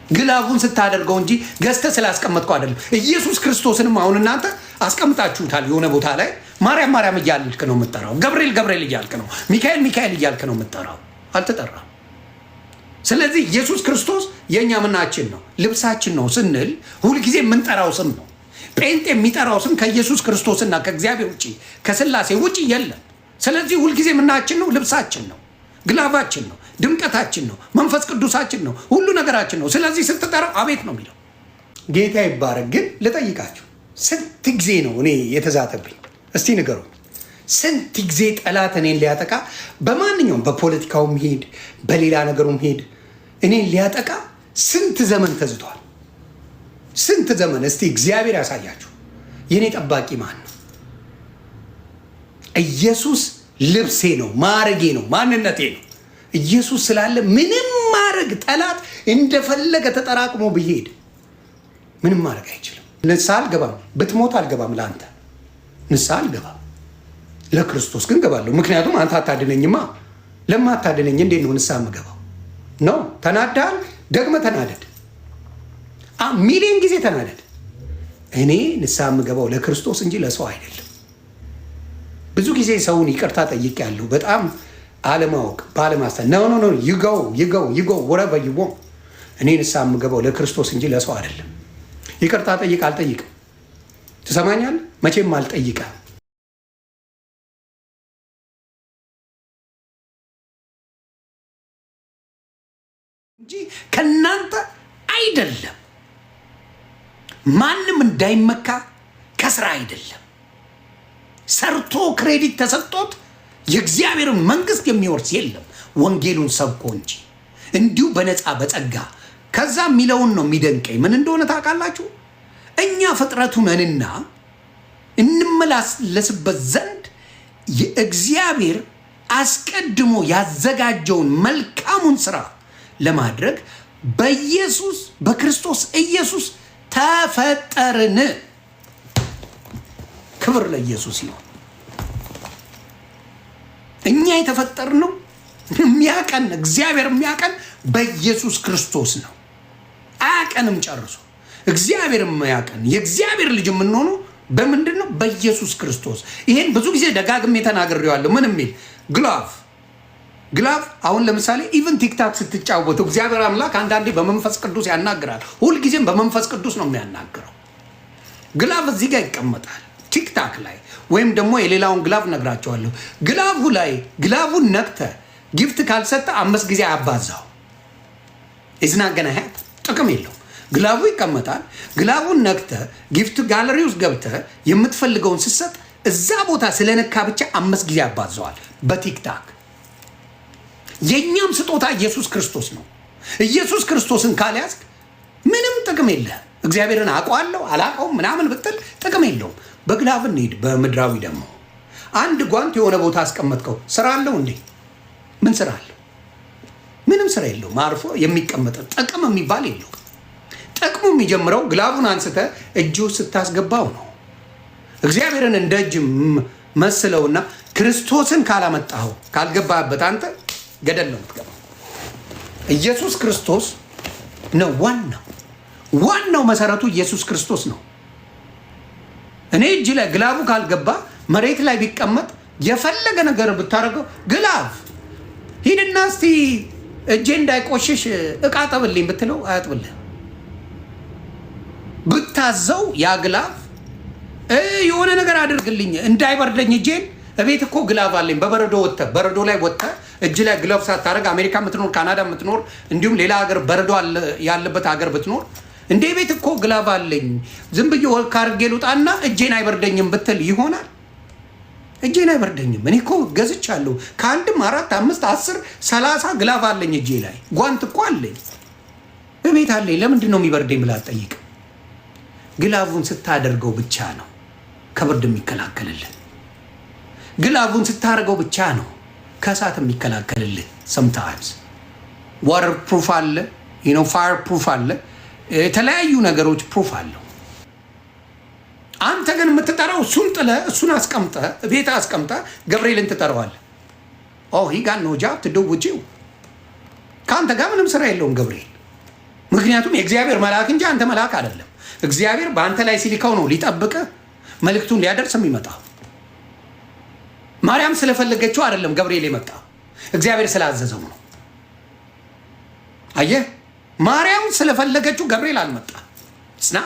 Glove ኡን ስታደርገው እንጂ ገዝተህ ስላስቀመጥከው አይደለም። ኢየሱስ ክርስቶስንም አሁን እናንተ አስቀምጣችሁታል የሆነ ቦታ ላይ። ማርያም ማርያም እያልክ ነው የምጠራው። ገብርኤል ገብርኤል እያልክ ነው። ሚካኤል ሚካኤል እያልክ ነው የምጠራው። አልተጠራም። ስለዚህ ኢየሱስ ክርስቶስ የእኛ ምናችን ነው፣ ልብሳችን ነው ስንል ሁልጊዜ የምንጠራው ስም ነው። ጴንጤ የሚጠራው ስም ከኢየሱስ ክርስቶስና ከእግዚአብሔር ውጭ፣ ከስላሴ ውጭ የለም። ስለዚህ ሁልጊዜ ምናችን ነው፣ ልብሳችን ነው፣ glove ኣችን ነው፣ ድምቀታችን ነው፣ መንፈስ ቅዱሳችን ነው፣ ሁሉ ነገራችን ነው። ስለዚህ ስትጠራው አቤት ነው የሚለው። ጌታ ይባረክ። ግን ልጠይቃችሁ፣ ስንት ጊዜ ነው እኔ የተዛተብኝ? እስቲ ንገሩኝ። ስንት ጊዜ ጠላት እኔን ሊያጠቃ በማንኛውም በፖለቲካውም ሄድ በሌላ ነገሩም ሄድ እኔን ሊያጠቃ ስንት ዘመን ተዝቷል። ስንት ዘመን፣ እስቲ እግዚአብሔር ያሳያችሁ። የእኔ ጠባቂ ማን ነው? ኢየሱስ ልብሴ ነው፣ ማዕረጌ ነው፣ ማንነቴ ነው። ኢየሱስ ስላለ ምንም ማድረግ ጠላት እንደፈለገ ተጠራቅሞ ብሄድ ምንም ማድረግ አይችልም። ንስሐ አልገባም፣ ብትሞት አልገባም፣ ለአንተ ንስሐ አልገባም፣ ለክርስቶስ ግን ገባለሁ። ምክንያቱም አንተ አታድነኝማ። ለማታድነኝ እንዴት ነው ንስሐ የምገባው? No፣ ተናዳል፣ ደግመህ ተናደድ፣ ሚሊዮን ጊዜ ተናደድ። እኔ ንስሐ የምገባው ለክርስቶስ እንጂ ለሰው አይደለም። ብዙ ጊዜ ሰውን ይቅርታ ጠይቄያለሁ። በጣም አለማወቅ ባለማስተዋል። No, no, no, you go, you go, you go wherever you want። እኔ ንስሐ የምገባው ለክርስቶስ እንጂ ለሰው አይደለም። ይቅርታ ጠይቅ አልጠይቅም። ትሰማኛለህ? መቼም አልጠይቅም። እንጂ ከእናንተ አይደለም። ማንም እንዳይመካ ከስራ አይደለም። ሰርቶ credit ተሰጥቶት የእግዚአብሔርን መንግስት የሚወርስ የለም፣ ወንጌሉን ሰብኮ እንጂ፣ እንዲሁ በነፃ በጸጋ። ከዛ የሚለውን ነው የሚደንቀኝ። ምን እንደሆነ ታውቃላችሁ? እኛ ፍጥረቱ ነንና እንመላለስበት ዘንድ የእግዚአብሔር አስቀድሞ ያዘጋጀውን መልካሙን ስራ ለማድረግ በኢየሱስ በክርስቶስ ኢየሱስ ተፈጠርን። ክብር ለኢየሱስ ይሁን። እኛ የተፈጠርነው የሚያቀን እግዚአብሔር የሚያቀን በኢየሱስ ክርስቶስ ነው። አያቀንም ጨርሶ። እግዚአብሔር የሚያቀን፣ የእግዚአብሔር ልጅ የምንሆነው በምንድን ነው? በኢየሱስ ክርስቶስ። ይሄን ብዙ ጊዜ ደጋግሜ ተናግሬዋለሁ። ምን የሚል glove፣ glove አሁን ለምሳሌ even TikTok ስትጫወቱ እግዚአብሔር አምላክ አንዳንዴ በመንፈስ ቅዱስ ያናግራል። ሁልጊዜም በመንፈስ ቅዱስ ነው የሚያናግረው። Glove እዚህ ጋር ይቀመጣል TikTok ላይ፣ ወይም ደግሞ የሌላውን glove ነግራቸዋለሁ። Glove ኡ ላይ glove ኡን ነክተህ gift ካልሰጠ 5 ጊዜ አያባዛው። It's not gonna happen፣ ጥቅም የለውም። Glove ኡ ይቀመጣል። Glove ኡን ነክተህ gift gallery ውስጥ ገብተህ የምትፈልገውን ስትሰጥ እዛ ቦታ ስለነካ ብቻ 5 ጊዜ ያባዘዋል በ TikTok። የእኛም ስጦታ ኢየሱስ ክርስቶስ ነው። ኢየሱስ ክርስቶስን ካልያዝክ ምንም ጥቅም የለህም። እግዚአብሔርን አውቀዋለሁ አላውቀውም ምናምን ብትል ጥቅም የለውም። በ glove እንሂድ። በምድራዊ ደግሞ አንድ ጓንት የሆነ ቦታ አስቀመጥከው ስራ አለው እንዴ? ምን ስራ አለው? ምንም ስራ የለውም። አርፎ የሚቀመጥ ጥቅም የሚባል የለውም። ጥቅሙ የሚጀምረው glove ኡን አንስተህ እጁ ስታስገባው ነው። እግዚአብሔርን እንደ እጅ መስለውና ክርስቶስን ካላመጣኸው፣ ካልገባህበት አንተ ገደል ነው የምትገባው። ኢየሱስ ክርስቶስ ነው ዋናው። ዋናው መሰረቱ ኢየሱስ ክርስቶስ ነው። እኔ እጅ ላይ glove ኡ ካልገባ መሬት ላይ ቢቀመጥ የፈለገ ነገር ብታደርገው፣ glove ሂድና እስቲ እጄ እንዳይቆሽሽ እቃ አጠብልኝ ብትለው አያጥብልህ። ብታዘው ያ glove የሆነ ነገር አድርግልኝ እንዳይበርደኝ እጄን፣ እቤት እኮ glove አለኝ። በበረዶ ወጥተህ፣ በረዶ ላይ ወጥተህ እጅ ላይ glove ሳታደርግ፣ አሜሪካ የምትኖር፣ ካናዳ የምትኖር፣ እንዲሁም ሌላ ሀገር በረዶ ያለበት ሀገር ብትኖር፣ እንዴ ቤት እኮ glove አለኝ፣ ዝም ብዬ walk አድርጌ ልውጣና እጄን አይበርደኝም ብትል ይሆናል? እጄን አይበርደኝም። እኔ እኮ ገዝቻለሁ። ከአንድም አራት፣ አምስት፣ 10፣ 30 glove አለኝ እጄ ላይ፣ ጓንት እኮ አለኝ፣ እቤት አለኝ። ለምንድን ነው የሚበርደኝ ብለህ አትጠይቅም። Glove ኡን ስታደርገው ብቻ ነው ከብርድ የሚከላከልልህ። Glove ኡን ስታደርገው ብቻ ነው ከእሳት የሚከላከልልህ። Sometimes water proof አለ፣ fire proof አለ፣ የተለያዩ ነገሮች proof አለው። አንተ ግን የምትጠራው እሱን ጥለህ፣ እሱን አስቀምጠህ፣ ቤት አስቀምጠህ ገብርኤልን ትጠራዋለህ። Oh, he got no job to do with you። ከአንተ ጋር ምንም ስራ የለውም ገብርኤል። ምክንያቱም የእግዚአብሔር መልአክ እንጂ አንተ መልአክ አይደለም። እግዚአብሔር በአንተ ላይ ሲልከው ነው ሊጠብቅህ መልእክቱን ሊያደርስ የሚመጣው። ማርያም ስለፈለገችው አይደለም ገብርኤል የመጣው፣ እግዚአብሔር ስላዘዘው ነው። አየህ፣ ማርያም ስለፈለገችው ገብርኤል አልመጣ ስና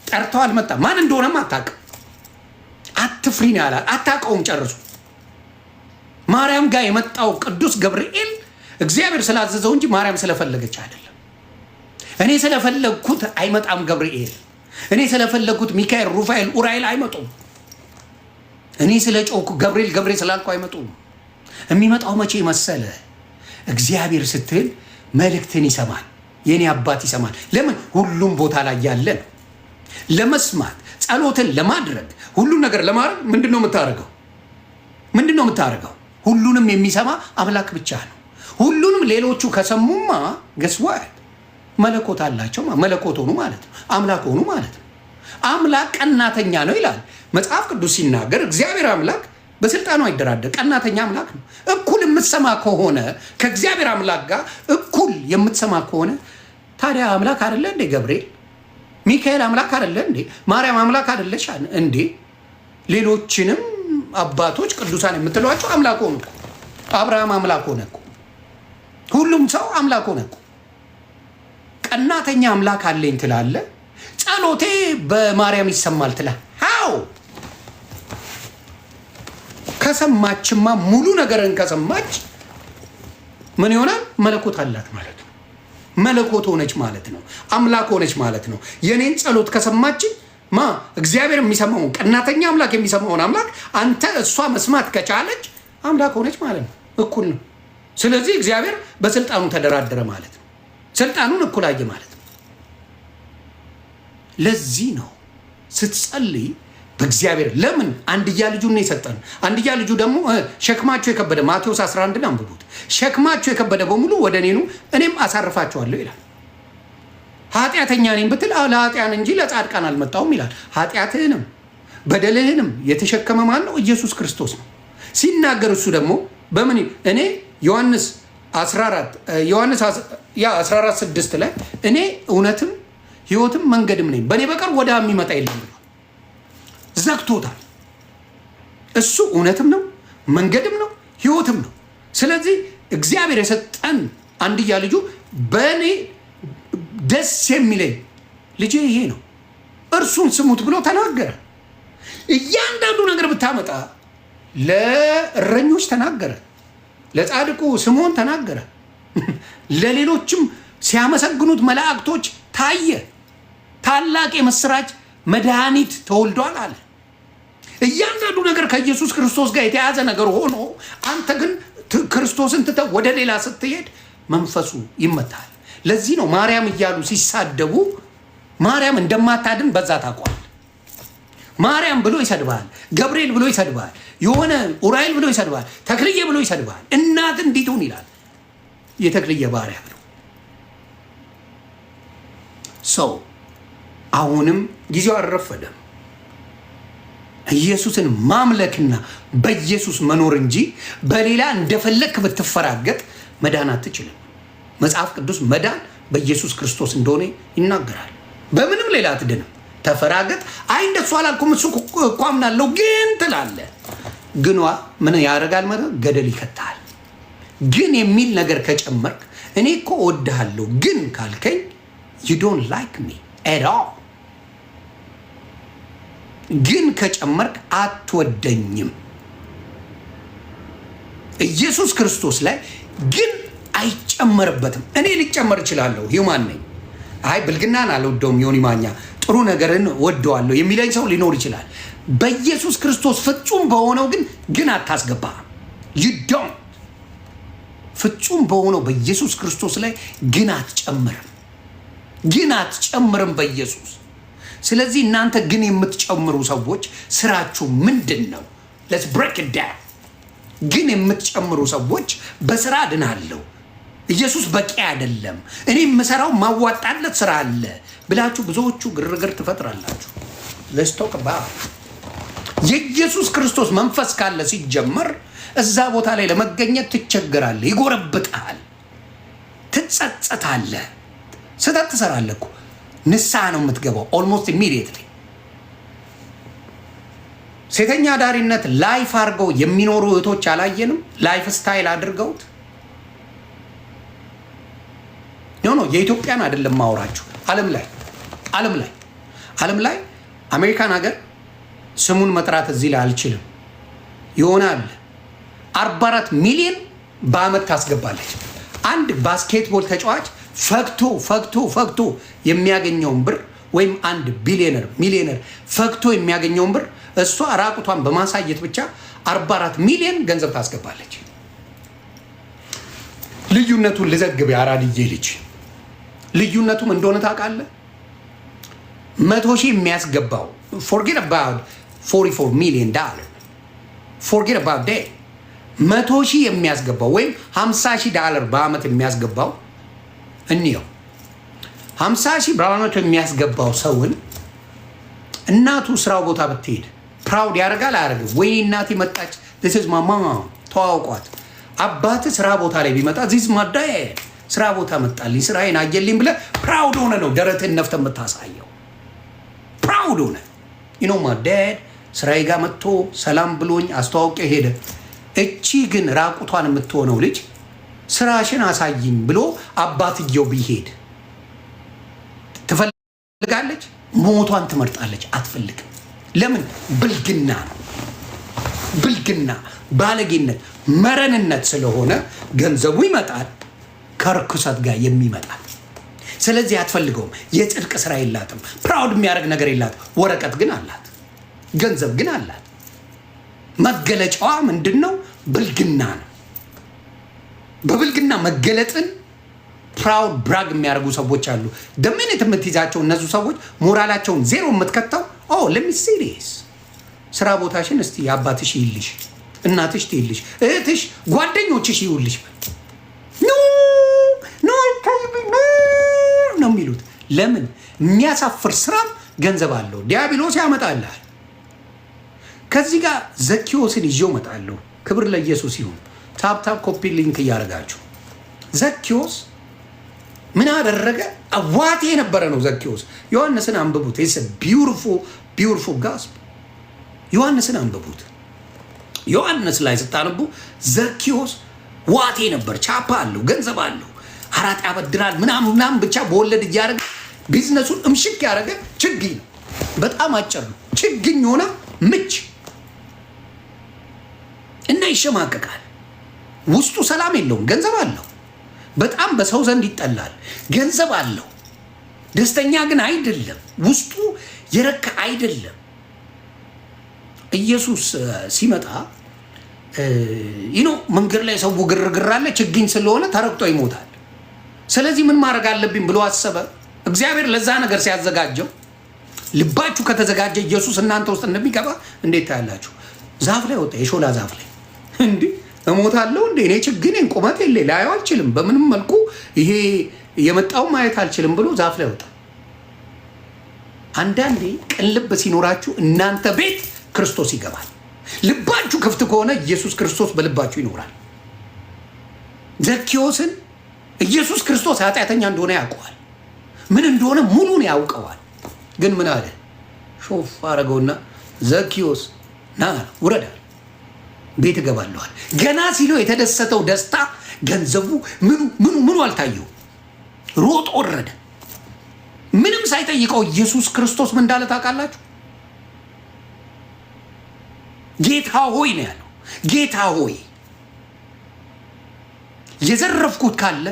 ጠርተው አልመጣ። ማን እንደሆነም አታውቅም። አትፍሪ ነው ያላት። አታውቀውም ጨርሶ። ማርያም ጋር የመጣው ቅዱስ ገብርኤል እግዚአብሔር ስላዘዘው እንጂ ማርያም ስለፈለገች አይደለም። እኔ ስለፈለግኩት አይመጣም ገብርኤል። እኔ ስለፈለግኩት ሚካኤል፣ ሩፋኤል፣ ኡራኤል አይመጡም። እኔ ስለ ጮኩ ገብርኤል ገብርኤል ስላልኩ አይመጡም። የሚመጣው መቼ መሰለ? እግዚአብሔር ስትል መልእክትን ይሰማል። የኔ አባት ይሰማል። ለምን? ሁሉም ቦታ ላይ ያለ ነው። ለመስማት፣ ጸሎትን ለማድረግ፣ ሁሉን ነገር ለማድረግ ምንድን ነው የምታደርገው? ምንድን ነው የምታደርገው? ሁሉንም የሚሰማ አምላክ ብቻ ነው። ሁሉንም ሌሎቹ ከሰሙማ guess what፣ መለኮት አላቸው። መለኮት ሆኑ ማለት ነው። አምላክ ሆኑ ማለት ነው። አምላክ ቀናተኛ ነው ይላል መጽሐፍ ቅዱስ ሲናገር። እግዚአብሔር አምላክ በስልጣኑ አይደራደር፣ ቀናተኛ አምላክ ነው። እኩል የምትሰማ ከሆነ፣ ከእግዚአብሔር አምላክ ጋር እኩል የምትሰማ ከሆነ፣ ታዲያ አምላክ አይደለ እንዴ ገብርኤል? ሚካኤል አምላክ አይደለ እንዴ? ማርያም አምላክ አይደለች እንዴ? ሌሎችንም አባቶች ቅዱሳን የምትሏቸው አምላክ ሆኑ እኮ። አብርሃም አምላክ ሆነ እኮ። ሁሉም ሰው አምላክ ሆነ እኮ። ቀናተኛ አምላክ አለኝ ትላለ። ጸሎቴ በማርያም ይሰማል ትላ how? ከሰማችማ፣ ሙሉ ነገርን ከሰማች ምን ይሆናል? መለኮት አላት ማለት ነው። መለኮት ሆነች ማለት ነው። አምላክ ሆነች ማለት ነው። የኔን ጸሎት ከሰማች ማ እግዚአብሔር የሚሰማውን፣ ቀናተኛ አምላክ የሚሰማውን አምላክ አንተ እሷ መስማት ከቻለች አምላክ ሆነች ማለት ነው። እኩል ነው። ስለዚህ እግዚአብሔር በስልጣኑ ተደራደረ ማለት ነው። ስልጣኑን እኩል አየ ማለት ነው። ለዚህ ነው ስትጸልይ በእግዚአብሔር። ለምን? አንድያ ልጁን ነው የሰጠን። አንድያ ልጁ ደግሞ ሸክማችሁ የከበደ፣ ማቴዎስ 11 አንብቡት። ሸክማችሁ የከበደ በሙሉ ወደ እኔ ኑ እኔም አሳርፋችኋለሁ ይላል። ኃጢአተኛ ነኝ ብትል ለኃጢያን እንጂ ለጻድቃን አልመጣሁም ይላል። ኃጢአትህንም በደልህንም የተሸከመ ማን ነው? ኢየሱስ ክርስቶስ ነው። ሲናገር እሱ ደግሞ በምን እኔ ዮሐንስ 14፣ ዮሐንስ ያ 14 6 ላይ እኔ እውነትም ሕይወትም መንገድም ነኝ፣ በእኔ በቀር ወደ አብ የሚመጣ የለም ብሏል። ዘግቶታል። እሱ እውነትም ነው፣ መንገድም ነው፣ ሕይወትም ነው። ስለዚህ እግዚአብሔር የሰጠን አንድያ ልጁ በእኔ ደስ የሚለኝ ልጄ ይሄ ነው፣ እርሱን ስሙት ብሎ ተናገረ። እያንዳንዱ ነገር ብታመጣ ለእረኞች ተናገረ፣ ለጻድቁ ስምዖን ተናገረ፣ ለሌሎችም ሲያመሰግኑት መላእክቶች ታየ። ታላቅ የምስራች መድኃኒት ተወልዷል አለ። እያንዳንዱ ነገር ከኢየሱስ ክርስቶስ ጋር የተያዘ ነገር ሆኖ አንተ ግን ክርስቶስን ትተህ ወደ ሌላ ስትሄድ መንፈሱ ይመታል። ለዚህ ነው ማርያም እያሉ ሲሳደቡ ማርያም እንደማታድን በዛ ታውቋል። ማርያም ብሎ ይሰድባል፣ ገብርኤል ብሎ ይሰድባል፣ የሆነ ኡራኤል ብሎ ይሰድባል፣ ተክልዬ ብሎ ይሰድባል። እናት እንዲትሁን ይላል፣ የተክልዬ ባሪያ ብሎ ሰው። አሁንም ጊዜው አልረፈደም። ኢየሱስን ማምለክና በኢየሱስ መኖር እንጂ በሌላ እንደፈለግክ ብትፈራገጥ መዳን አትችልም። መጽሐፍ ቅዱስ መዳን በኢየሱስ ክርስቶስ እንደሆነ ይናገራል። በምንም ሌላ አትድንም። ተፈራገጥ። አይ እንደሱ አላልኩም፣ እሱ እኮ አምናለሁ ግን ትላለህ። ግኗ ምን ያደርጋል? ማለት ገደል ይከታል። ግን የሚል ነገር ከጨመርክ፣ እኔ እኮ እወድሃለሁ ግን ካልከኝ you don't like me at all። ግን ከጨመርክ አትወደኝም። ኢየሱስ ክርስቶስ ላይ ግን አይጨመርበትም። እኔ ሊጨመር እችላለሁ፣ human ነኝ። አይ ብልግናን አልወደውም፣ ዮኒ ማኛ ጥሩ ነገርን ወደዋለሁ የሚለኝ ሰው ሊኖር ይችላል። በኢየሱስ ክርስቶስ ፍጹም በሆነው ግን ግን አታስገባ። You don't። ፍጹም በሆነው በኢየሱስ ክርስቶስ ላይ ግን አትጨምርም፣ ግን አትጨምርም በኢየሱስ። ስለዚህ እናንተ ግን የምትጨምሩ ሰዎች ስራችሁ ምንድን ነው? Let's break it down። ግን የምትጨምሩ ሰዎች በስራ ድናለሁ፣ ኢየሱስ በቂ አይደለም፣ እኔ የምሰራው ማዋጣለት ስራ አለ ብላችሁ ብዙዎቹ ግርግር ትፈጥራላችሁ። Let's talk about የኢየሱስ ክርስቶስ መንፈስ ካለ ሲጀመር እዛ ቦታ ላይ ለመገኘት ትቸገራለህ፣ ይጎረብጣል፣ ትጸጸታለህ። ስህተት ትሰራለህ እኮ፣ ንስሐ ነው የምትገባው almost immediately። ሴተኛ አዳሪነት life አድርገው የሚኖሩ እህቶች አላየንም? Lifestyle አድርገውት። No, no፣ የኢትዮጵያን አይደለም ማውራችሁ። ዓለም ላይ አሜሪካን ሀገር ስሙን መጥራት እዚህ ላይ አልችልም። የሆነ አለ፣ 44 ሚሊዮን በአመት ታስገባለች። አንድ basketball ተጫዋች ፈግቶ ፈግቶ ፈግቶ የሚያገኘውን ብር ወይም አንድ ቢሊዮነር ሚሊዮነር ፈግቶ የሚያገኘውን ብር እሷ ራቁቷን በማሳየት ብቻ 44 ሚሊዮን ገንዘብ ታስገባለች። ልዩነቱን ልዘግብ፣ የአራድዬ ልጅ፣ ልዩነቱም እንደሆነ ታውቃለህ? 100,000 የሚያስገባው፣ forget about 44 million dollar, forget about that፣ 100,000 የሚያስገባው ወይም 50 ሺህ ዳለር በአመት የሚያስገባው እንየው። 50 ሺህ በአመቱ የሚያስገባው ሰውን እናቱ ስራው ቦታ ብትሄድ proud ያደርጋል አያደርግም? ወይኔ እናቴ መጣች፣ this is my mom፣ ተዋውቋት። አባት ስራ ቦታ ላይ ቢመጣ "This my dad፣ ስራ ቦታ መጣልኝ፣ ስራዬን አየልኝ" ብለህ proud ሆነህ ነው ደረትህን ነፍተህ የምታሳየው። Proud ሆነህ "My dad ስራዬ ጋር መጥቶ ሰላም ብሎኝ አስተዋውቄ ሄደ።" እቺ ግን ራቁቷን የምትሆነው ልጅ ስራሽን አሳይኝ ብሎ አባትየው ቢሄድ ትፈልጋለች? ሞቷን ትመርጣለች። አትፈልግም። ለምን? ብልግና ነው። ብልግና፣ ባለጌነት፣ መረንነት ስለሆነ ገንዘቡ ይመጣል ከርኩሰት ጋር የሚመጣል። ስለዚህ አትፈልገውም። የጽድቅ ስራ የላትም። Proud የሚያደርግ ነገር የላትም። ወረቀት ግን አላት፣ ገንዘብ ግን አላት። መገለጫዋ ምንድን ነው? ብልግና ነው። በብልግና መገለጥን proud brag የሚያደርጉ ሰዎች አሉ። The minute የምትይዛቸው እነሱ ሰዎች ሞራላቸውን ዜሮ የምትከተው፣ "Oh, let me see this፣ ስራ ቦታሽን እስቲ አባትሽ ይልሽ፣ እናትሽ ትይልሽ፣ እህትሽ፣ ጓደኞችሽ ይውልሽ።" "No, no" ነው የሚሉት። ለምን? የሚያሳፍር ስራም ገንዘብ አለው። ዲያብሎስ ያመጣልሃል። ከዚህ ጋር ዘኪዎስን ይዤው እመጣለሁ። ክብር ለኢየሱስ ይሁን። Tap tap copy link እያደረጋችሁ። ዘኪዎስ ምን አደረገ? አዋቴ የነበረ ነው ዘኪዎስ። ዮሐንስን አንብቡት። Beautiful, beautiful gospel። ዮሐንስን አንብቡት። ዮሐንስ ላይ ስታነቡ ዘኪዎስ ዋቴ ነበር። ቻፓ አለው፣ ገንዘብ አለው፣ አራጣ ያበድራል ምናምን ምናምን፣ ብቻ በወለድ እያደረገ ቢዝነሱን እምሽክ ያደረገ ችግኝ ነው። በጣም አጭር ነው። ችግኝ ሆነ ምች እና ይሸማቀቃል። ውስጡ ሰላም የለውም። ገንዘብ አለው። በጣም በሰው ዘንድ ይጠላል። ገንዘብ አለው። ደስተኛ ግን አይደለም። ውስጡ የረካ አይደለም። ኢየሱስ ሲመጣ መንገድ ላይ ሰው ግርግር አለ። ችግኝ ስለሆነ ተረግጦ ይሞታል። ስለዚህ ምን ማድረግ አለብኝ ብሎ አሰበ። እግዚአብሔር ለዛ ነገር ሲያዘጋጀው፣ ልባችሁ ከተዘጋጀ ኢየሱስ እናንተ ውስጥ እንደሚገባ እንዴት ታያላችሁ? ዛፍ ላይ ወጣ፣ የሾላ ዛፍ ላይ። እንዲህ እሞታለሁ እንዴ፣ እኔ ችግኝ ቁመት የለ ላየው አልችልም፣ በምንም መልኩ ይሄ የመጣው ማየት አልችልም ብሎ ዛፍ ላይ ወጣ። አንዳንዴ ቅን ልብ ሲኖራችሁ እናንተ ቤት ክርስቶስ ይገባል። ልባችሁ ክፍት ከሆነ ኢየሱስ ክርስቶስ በልባችሁ ይኖራል። ዘኪዎስን ኢየሱስ ክርስቶስ ኃጢአተኛ እንደሆነ ያውቀዋል። ምን እንደሆነ ሙሉን ያውቀዋል። ግን ምን አለ? ሾፍ አረገውና "ዘኪዎስ ና ውረድ፣ ቤት እገባለሁ።" ገና ሲለው የተደሰተው ደስታ ገንዘቡ ምኑ ምኑ ምኑ አልታየው። ሮጦ ወረደ። ምንም ሳይጠይቀው ኢየሱስ ክርስቶስ ምን እንዳለ ታውቃላችሁ? "ጌታ ሆይ" ነው ያለው። "ጌታ ሆይ፣ የዘረፍኩት ካለ፣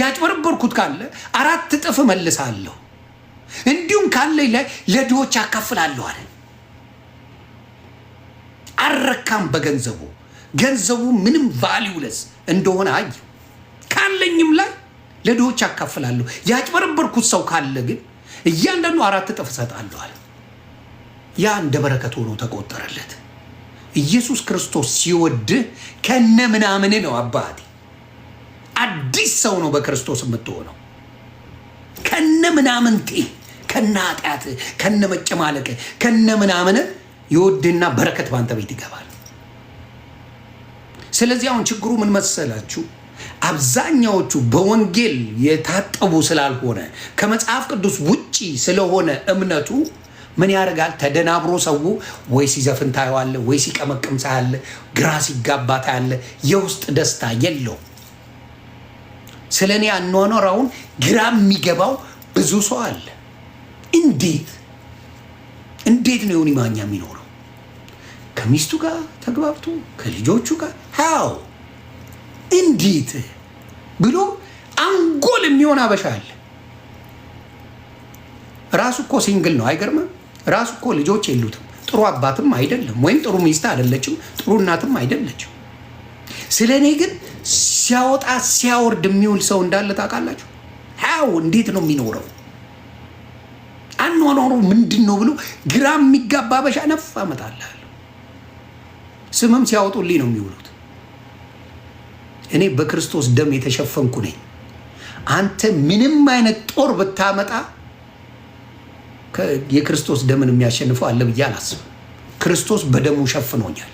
ያጭበረበርኩት ካለ 4 እጥፍ እመልሳለሁ፣ እንዲሁም ካለኝ ላይ ለድሆች አካፍላለሁ" አለ። አልረካም በገንዘቡ። ገንዘቡ ምንም valueless እንደሆነ አየው። ካለኝም ላይ ለድሆች አካፍላለሁ፣ ያጭበረበርኩት ሰው ካለ ግን እያንዳንዱ 4 እጥፍ እሰጣለሁ አለ። ያ እንደ በረከት ሆኖ ተቆጠረለት። ኢየሱስ ክርስቶስ ሲወድህ ከነ ምናምን ነው አባቴ። አዲስ ሰው ነው በክርስቶስ የምትሆነው። ከነ ምናምንቴ፣ ከነ ኃጢአት፣ ከነ መጨማለቅ፣ ከነ ምናምን ይወድና በረከት ባንተ ቤት ይገባል። ስለዚህ አሁን ችግሩ ምን መሰላችሁ? አብዛኛዎቹ በወንጌል የታጠቡ ስላልሆነ፣ ከመጽሐፍ ቅዱስ ውጪ ስለሆነ እምነቱ ምን ያደርጋል? ተደናብሮ ሰው ወይ ሲዘፍን ታየዋለ፣ ወይ ሲቀመቅም ታያለ፣ ግራ ሲጋባ ታያለ። የውስጥ ደስታ የለው። ስለ እኔ አኗኗር አሁን ግራ የሚገባው ብዙ ሰው አለ። እንዴት ነው ዮኒ ማኛ የሚኖረው? ከሚስቱ ጋር ተግባብቶ፣ ከልጆቹ ጋር፣ how፣ እንዴት ብሎ አንጎል የሚሆን አበሻ አለ። ራሱ እኮ single ነው። አይገርምም? ራሱ እኮ ልጆች የሉትም። ጥሩ አባትም አይደለም፣ ወይም ጥሩ ሚስት አይደለችም፣ ጥሩ እናትም አይደለችም። ስለ እኔ ግን ሲያወጣ ሲያወርድ የሚውል ሰው እንዳለ ታውቃላችሁ? How፣ እንዴት ነው የሚኖረው? አኗኗሩ ምንድን ነው ብሎ ግራ የሚጋባ አበሻ ነፍ አመጣልሃለሁ። ስምም ሲያወጡልኝ ነው የሚውሉት። እኔ በክርስቶስ ደም የተሸፈንኩ ነኝ። አንተ ምንም አይነት ጦር ብታመጣ የክርስቶስ ደምን የሚያሸንፈው አለ ብዬ አላስብም። ክርስቶስ በደሙ ሸፍኖኛል።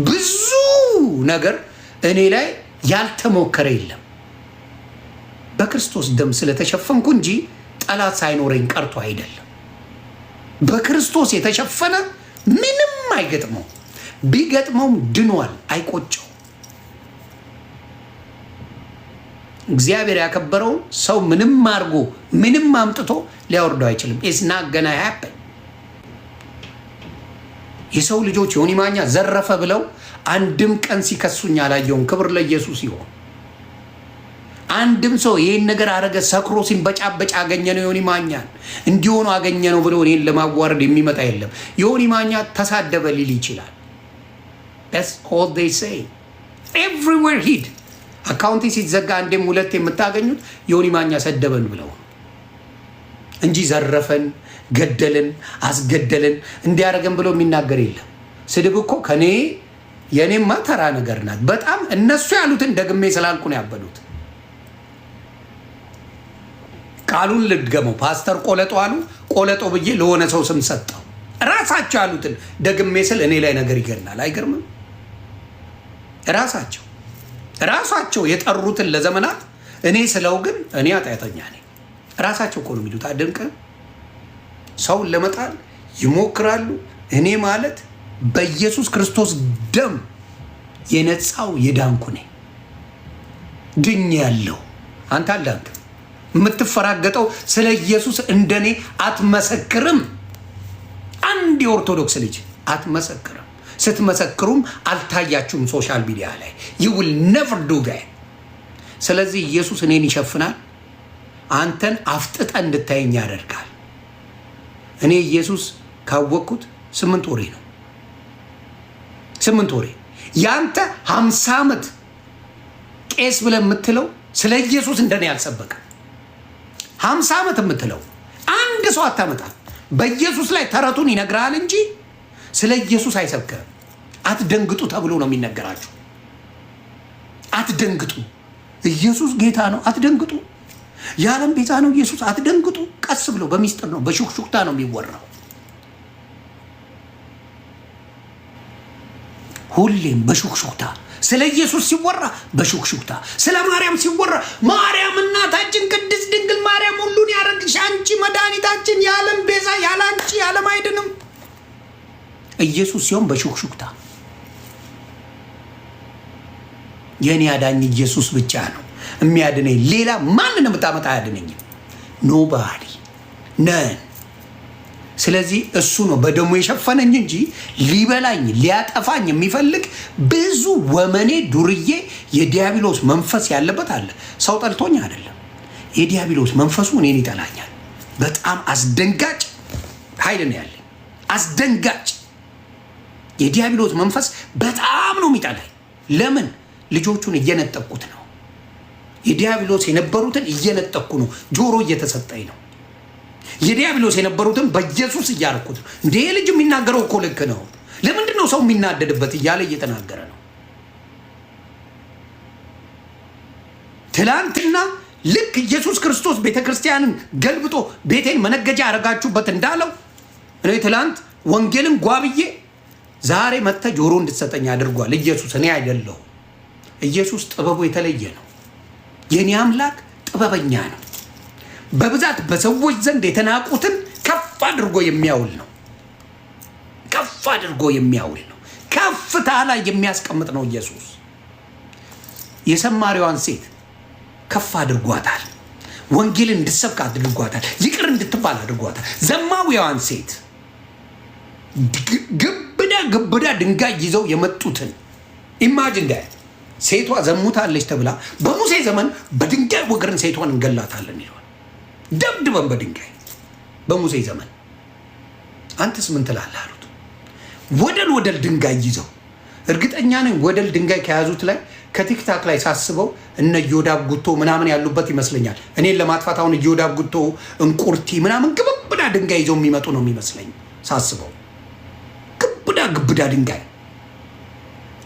ብዙ ነገር እኔ ላይ ያልተሞከረ የለም። በክርስቶስ ደም ስለተሸፈንኩ እንጂ ጠላት ሳይኖረኝ ቀርቶ አይደለም። በክርስቶስ የተሸፈነ ምንም አይገጥመው። ቢገጥመውም ድኗል፣ አይቆጨው። እግዚአብሔር ያከበረውን ሰው ምንም አድርጎ ምንም አምጥቶ ሊያወርደው አይችልም። It's not gonna happen። የሰው ልጆች ዮኒ ማኛ ዘረፈ ብለው አንድም ቀን ሲከሱኝ አላየውም። ክብር ለኢየሱስ ይሆን። አንድም ሰው ይህን ነገር አረገ፣ ሰክሮ ሲንበጫበጫ አገኘ ነው ዮኒ ማኛን እንዲሆኑ አገኘ ነው ብሎ እኔን ለማዋረድ የሚመጣ የለም። ዮኒ ማኛ ተሳደበ ሊል ይችላል። That's all they say everywhere። ሂድ፣ account ኤ ሲዘጋ አንዴም ሁለት የምታገኙት ዮኒ ማኛ ሰደበን ብለው እንጂ ዘረፈን፣ ገደልን፣ አስገደልን፣ እንዲያደርገን ብሎ የሚናገር የለም። ስድብ እኮ ከኔ የእኔማ ተራ ነገር ናት። በጣም እነሱ ያሉትን ደግሜ ስላልኩ ነው ያበዱት። ቃሉን ልድገመው። ፓስተር ቆለጦ አሉ። ቆለጦ ብዬ ለሆነ ሰው ስም ሰጠው። ራሳቸው ያሉትን ደግሜ ስል እኔ ላይ ነገር ይገናል። አይገርምም? ራሳቸው የጠሩትን ለዘመናት እኔ ስለው ግን እኔ ኃጢአተኛ ነኝ። ራሳቸው እኮ ነው የሚሉት። አደንቀ ሰውን ለመጣል ይሞክራሉ። እኔ ማለት በኢየሱስ ክርስቶስ ደም የነጻው የዳንኩ ነኝ። ድኝ ያለው አንተ አልዳንክም። የምትፈራገጠው ስለ ኢየሱስ እንደኔ አትመሰክርም። አንድ የኦርቶዶክስ ልጅ አትመሰክርም። ስትመሰክሩም አልታያችሁም social media ላይ። You will never do that። ስለዚህ ኢየሱስ እኔን ይሸፍናል፣ አንተን አፍጥጠ እንድታየኝ ያደርጋል። እኔ ኢየሱስ ካወቅኩት 8 ወሬ ነው። 8 ወሬ። ያንተ 50 ዓመት ቄስ ብለህ የምትለው ስለ ኢየሱስ እንደኔ አልሰበከም። 50 ዓመት የምትለው አንድ ሰው አታመጣም። በኢየሱስ ላይ ተረቱን ይነግርሃል እንጂ ስለ ኢየሱስ አይሰብክም። አትደንግጡ ተብሎ ነው የሚነገራችሁ። አትደንግጡ፣ ኢየሱስ ጌታ ነው። አትደንግጡ፣ የዓለም ቤዛ ነው ኢየሱስ። አትደንግጡ። ቀስ ብሎ በሚስጥር ነው፣ በሹክሹክታ ነው የሚወራው። ሁሌም በሹክሹክታ ስለ ኢየሱስ ሲወራ በሹክሹክታ፣ ስለ ማርያም ሲወራ ማርያም እናታችን ቅድስት ድንግል ማርያም ሁሉን ያደረግሽ አንቺ መድኃኒታችን የዓለም ቤዛ፣ ያለ አንቺ ዓለም አይድንም። ኢየሱስ ሲሆን በሹክሹክታ። የእኔ አዳኝ ኢየሱስ ብቻ ነው የሚያድነኝ። ሌላ ማንንም ብታመጣ አያድነኝም። Nobody, none። ስለዚህ እሱ ነው በደሙ የሸፈነኝ እንጂ ሊበላኝ ሊያጠፋኝ የሚፈልግ ብዙ ወመኔ ዱርዬ የዲያብሎስ መንፈስ ያለበት አለ። ሰው ጠልቶኝ አይደለም። የዲያብሎስ መንፈሱ እኔን ይጠላኛል። በጣም አስደንጋጭ ኃይል ነው ያለኝ። አስደንጋጭ የዲያብሎስ መንፈስ በጣም ነው የሚጠላኝ። ለምን? ልጆቹን እየነጠቅኩት ነው። የዲያብሎስ የነበሩትን እየነጠቅኩ ነው። ጆሮ እየተሰጠኝ ነው። የዲያብሎስ የነበሩትን በኢየሱስ እያደረኩት ነው። እንደ ልጅ የሚናገረው እኮ ልክ ነው። ለምንድን ነው ሰው የሚናደድበት እያለ እየተናገረ ነው። ትላንትና ልክ ኢየሱስ ክርስቶስ ቤተ ክርስቲያንን ገልብጦ ቤቴን መነገጃ ያደረጋችሁበት እንዳለው እኔ ትላንት ወንጌልን ጓብዬ ዛሬ መጥተህ ጆሮ እንድትሰጠኝ አድርጓል ኢየሱስ፣ እኔ አይደለሁም። ኢየሱስ ጥበቡ የተለየ ነው። የኔ አምላክ ጥበበኛ ነው። በብዛት በሰዎች ዘንድ የተናቁትን ከፍ አድርጎ የሚያውል ነው። ከፍ አድርጎ የሚያውል ነው። ከፍታ ላይ የሚያስቀምጥ ነው ኢየሱስ። የሰማሪዋን ሴት ከፍ አድርጓታል። ወንጌልን እንድትሰብክ አድርጓታል። ይቅር እንድትባል አድርጓታል። ዘማዊዋን ሴት ግብዳ ግብዳ ድንጋይ ይዘው የመጡትን imagine that ሴቷ ዘሙታለች ተብላ በሙሴ ዘመን በድንጋይ ወግረን ሴቷን እንገላታለን ይለዋል። ደብድበን በድንጋይ በሙሴ ዘመን። አንተስ ምን ትላለህ አሉት። ወደል ወደል ድንጋይ ይዘው፣ እርግጠኛ ነኝ ወደል ድንጋይ ከያዙት ላይ ከ TikTok ላይ ሳስበው እነ ዮዳብ ጉቶ ምናምን ያሉበት ይመስለኛል። እኔን ለማጥፋት አሁን ዮዳብ ጉቶ፣ እንቁርቲ ምናምን ግብዳ ድንጋይ ይዘው የሚመጡ ነው የሚመስለኝ ሳስበው። ግብዳ ግብዳ ድንጋይ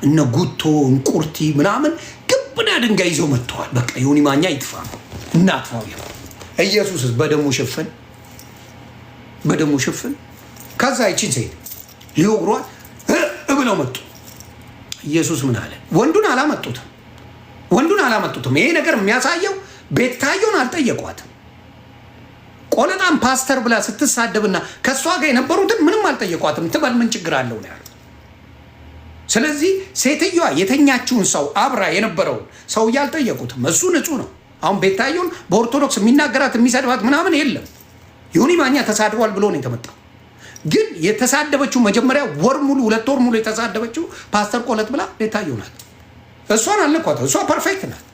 እነ ጉቶ፣ እንቁርቲ ምናምን ግብዳ ድንጋይ ይዘው መጥተዋል። በቃ ዮኒ ማኛ ይጥፋ፣ እናጥፋው። ኢየሱስስ በደሙ ሽፍን፣ በደሙ ሽፍን። ከዛ ይቺን ሴት ሊወግሯት ብለው መጡ። ኢየሱስ ምን አለ? ወንዱን አላመጡትም። ወንዱን አላመጡትም። ይሄ ነገር የሚያሳየው ቤታዮን አልጠየቋትም። ቆለጣም ፓስተር ብላ ስትሳደብና ከእሷ ጋር የነበሩትን ምንም አልጠየቋትም። ትበል ምን ችግር አለው ነው ያሉት። ስለዚህ ሴትዮዋ የተኛችውን ሰው፣ አብራ የነበረውን ሰውዬ አልጠየቁትም። እሱ ንጹህ ነው። አሁን ቤታዮን በኦርቶዶክስ የሚናገራት የሚሰድባት ምናምን የለም። ዮኒ ማኛ ተሳድቧል ብሎ ነው የተመጣው። ግን የተሳደበችው መጀመሪያ ወር ሙሉ፣ 2 ወር ሙሉ የተሳደበችው ፓስተር ቆለጥ ብላ ቤታዮ ናት። እሷን አልነኳት። እሷ perfect ናት።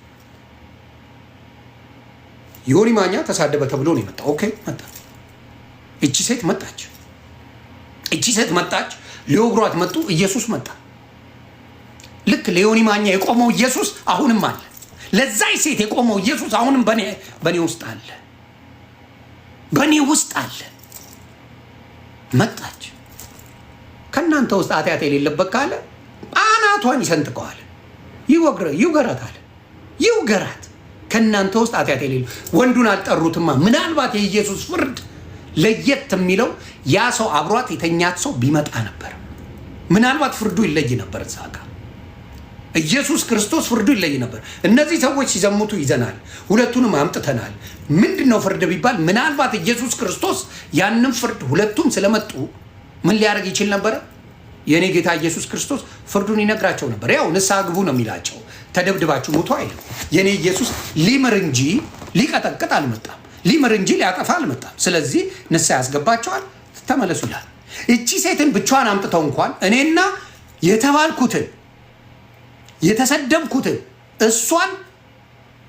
ዮኒ ማኛ ተሳደበ ተብሎ ነው የመጣው። Okay መጣ። እቺ ሴት መጣች። እቺ ሴት መጣች። ሊወግሯት መጡ። ኢየሱስ መጣ። ልክ ለዮኒ ማኛ የቆመው ኢየሱስ አሁንም አለ። ለዛች ሴት የቆመው ኢየሱስ አሁንም በእኔ ውስጥ አለ። በእኔ ውስጥ አለ። መጣች። ከእናንተ ውስጥ ኃጢአት የሌለበት ካለ አናቷን ይሰንጥቀዋል፣ ይውገራታል፣ ይውገራት። ከእናንተ ውስጥ ኃጢአት የሌለው፣ ወንዱን አልጠሩትማ። ምናልባት የኢየሱስ ፍርድ ለየት የሚለው ያ ሰው አብሯት የተኛት ሰው ቢመጣ ነበር። ምናልባት ፍርዱ ይለይ ነበር። እዛ ጋ ኢየሱስ ክርስቶስ ፍርዱ ይለይ ነበር። እነዚህ ሰዎች ሲዘሙቱ ይዘናል፣ ሁለቱንም አምጥተናል። ምንድን ነው ፍርድ ቢባል ምናልባት ኢየሱስ ክርስቶስ ያንን ፍርድ ሁለቱም ስለመጡ ምን ሊያደርግ ይችል ነበረ? የእኔ ጌታ ኢየሱስ ክርስቶስ ፍርዱን ይነግራቸው ነበር። ያው ንስሐ ግቡ ነው የሚላቸው። ተደብድባችሁ ሙቱ አይልም። የእኔ ኢየሱስ ሊምር እንጂ ሊቀጠቅጥ አልመጣም። ሊምር እንጂ ሊያጠፋ አልመጣም። ስለዚህ ንስሐ ያስገባቸዋል፣ ተመለሱ ይላል። እቺ ሴትን ብቻዋን አምጥተው እንኳን እኔና የተባልኩትን የተሰደብኩትን እሷን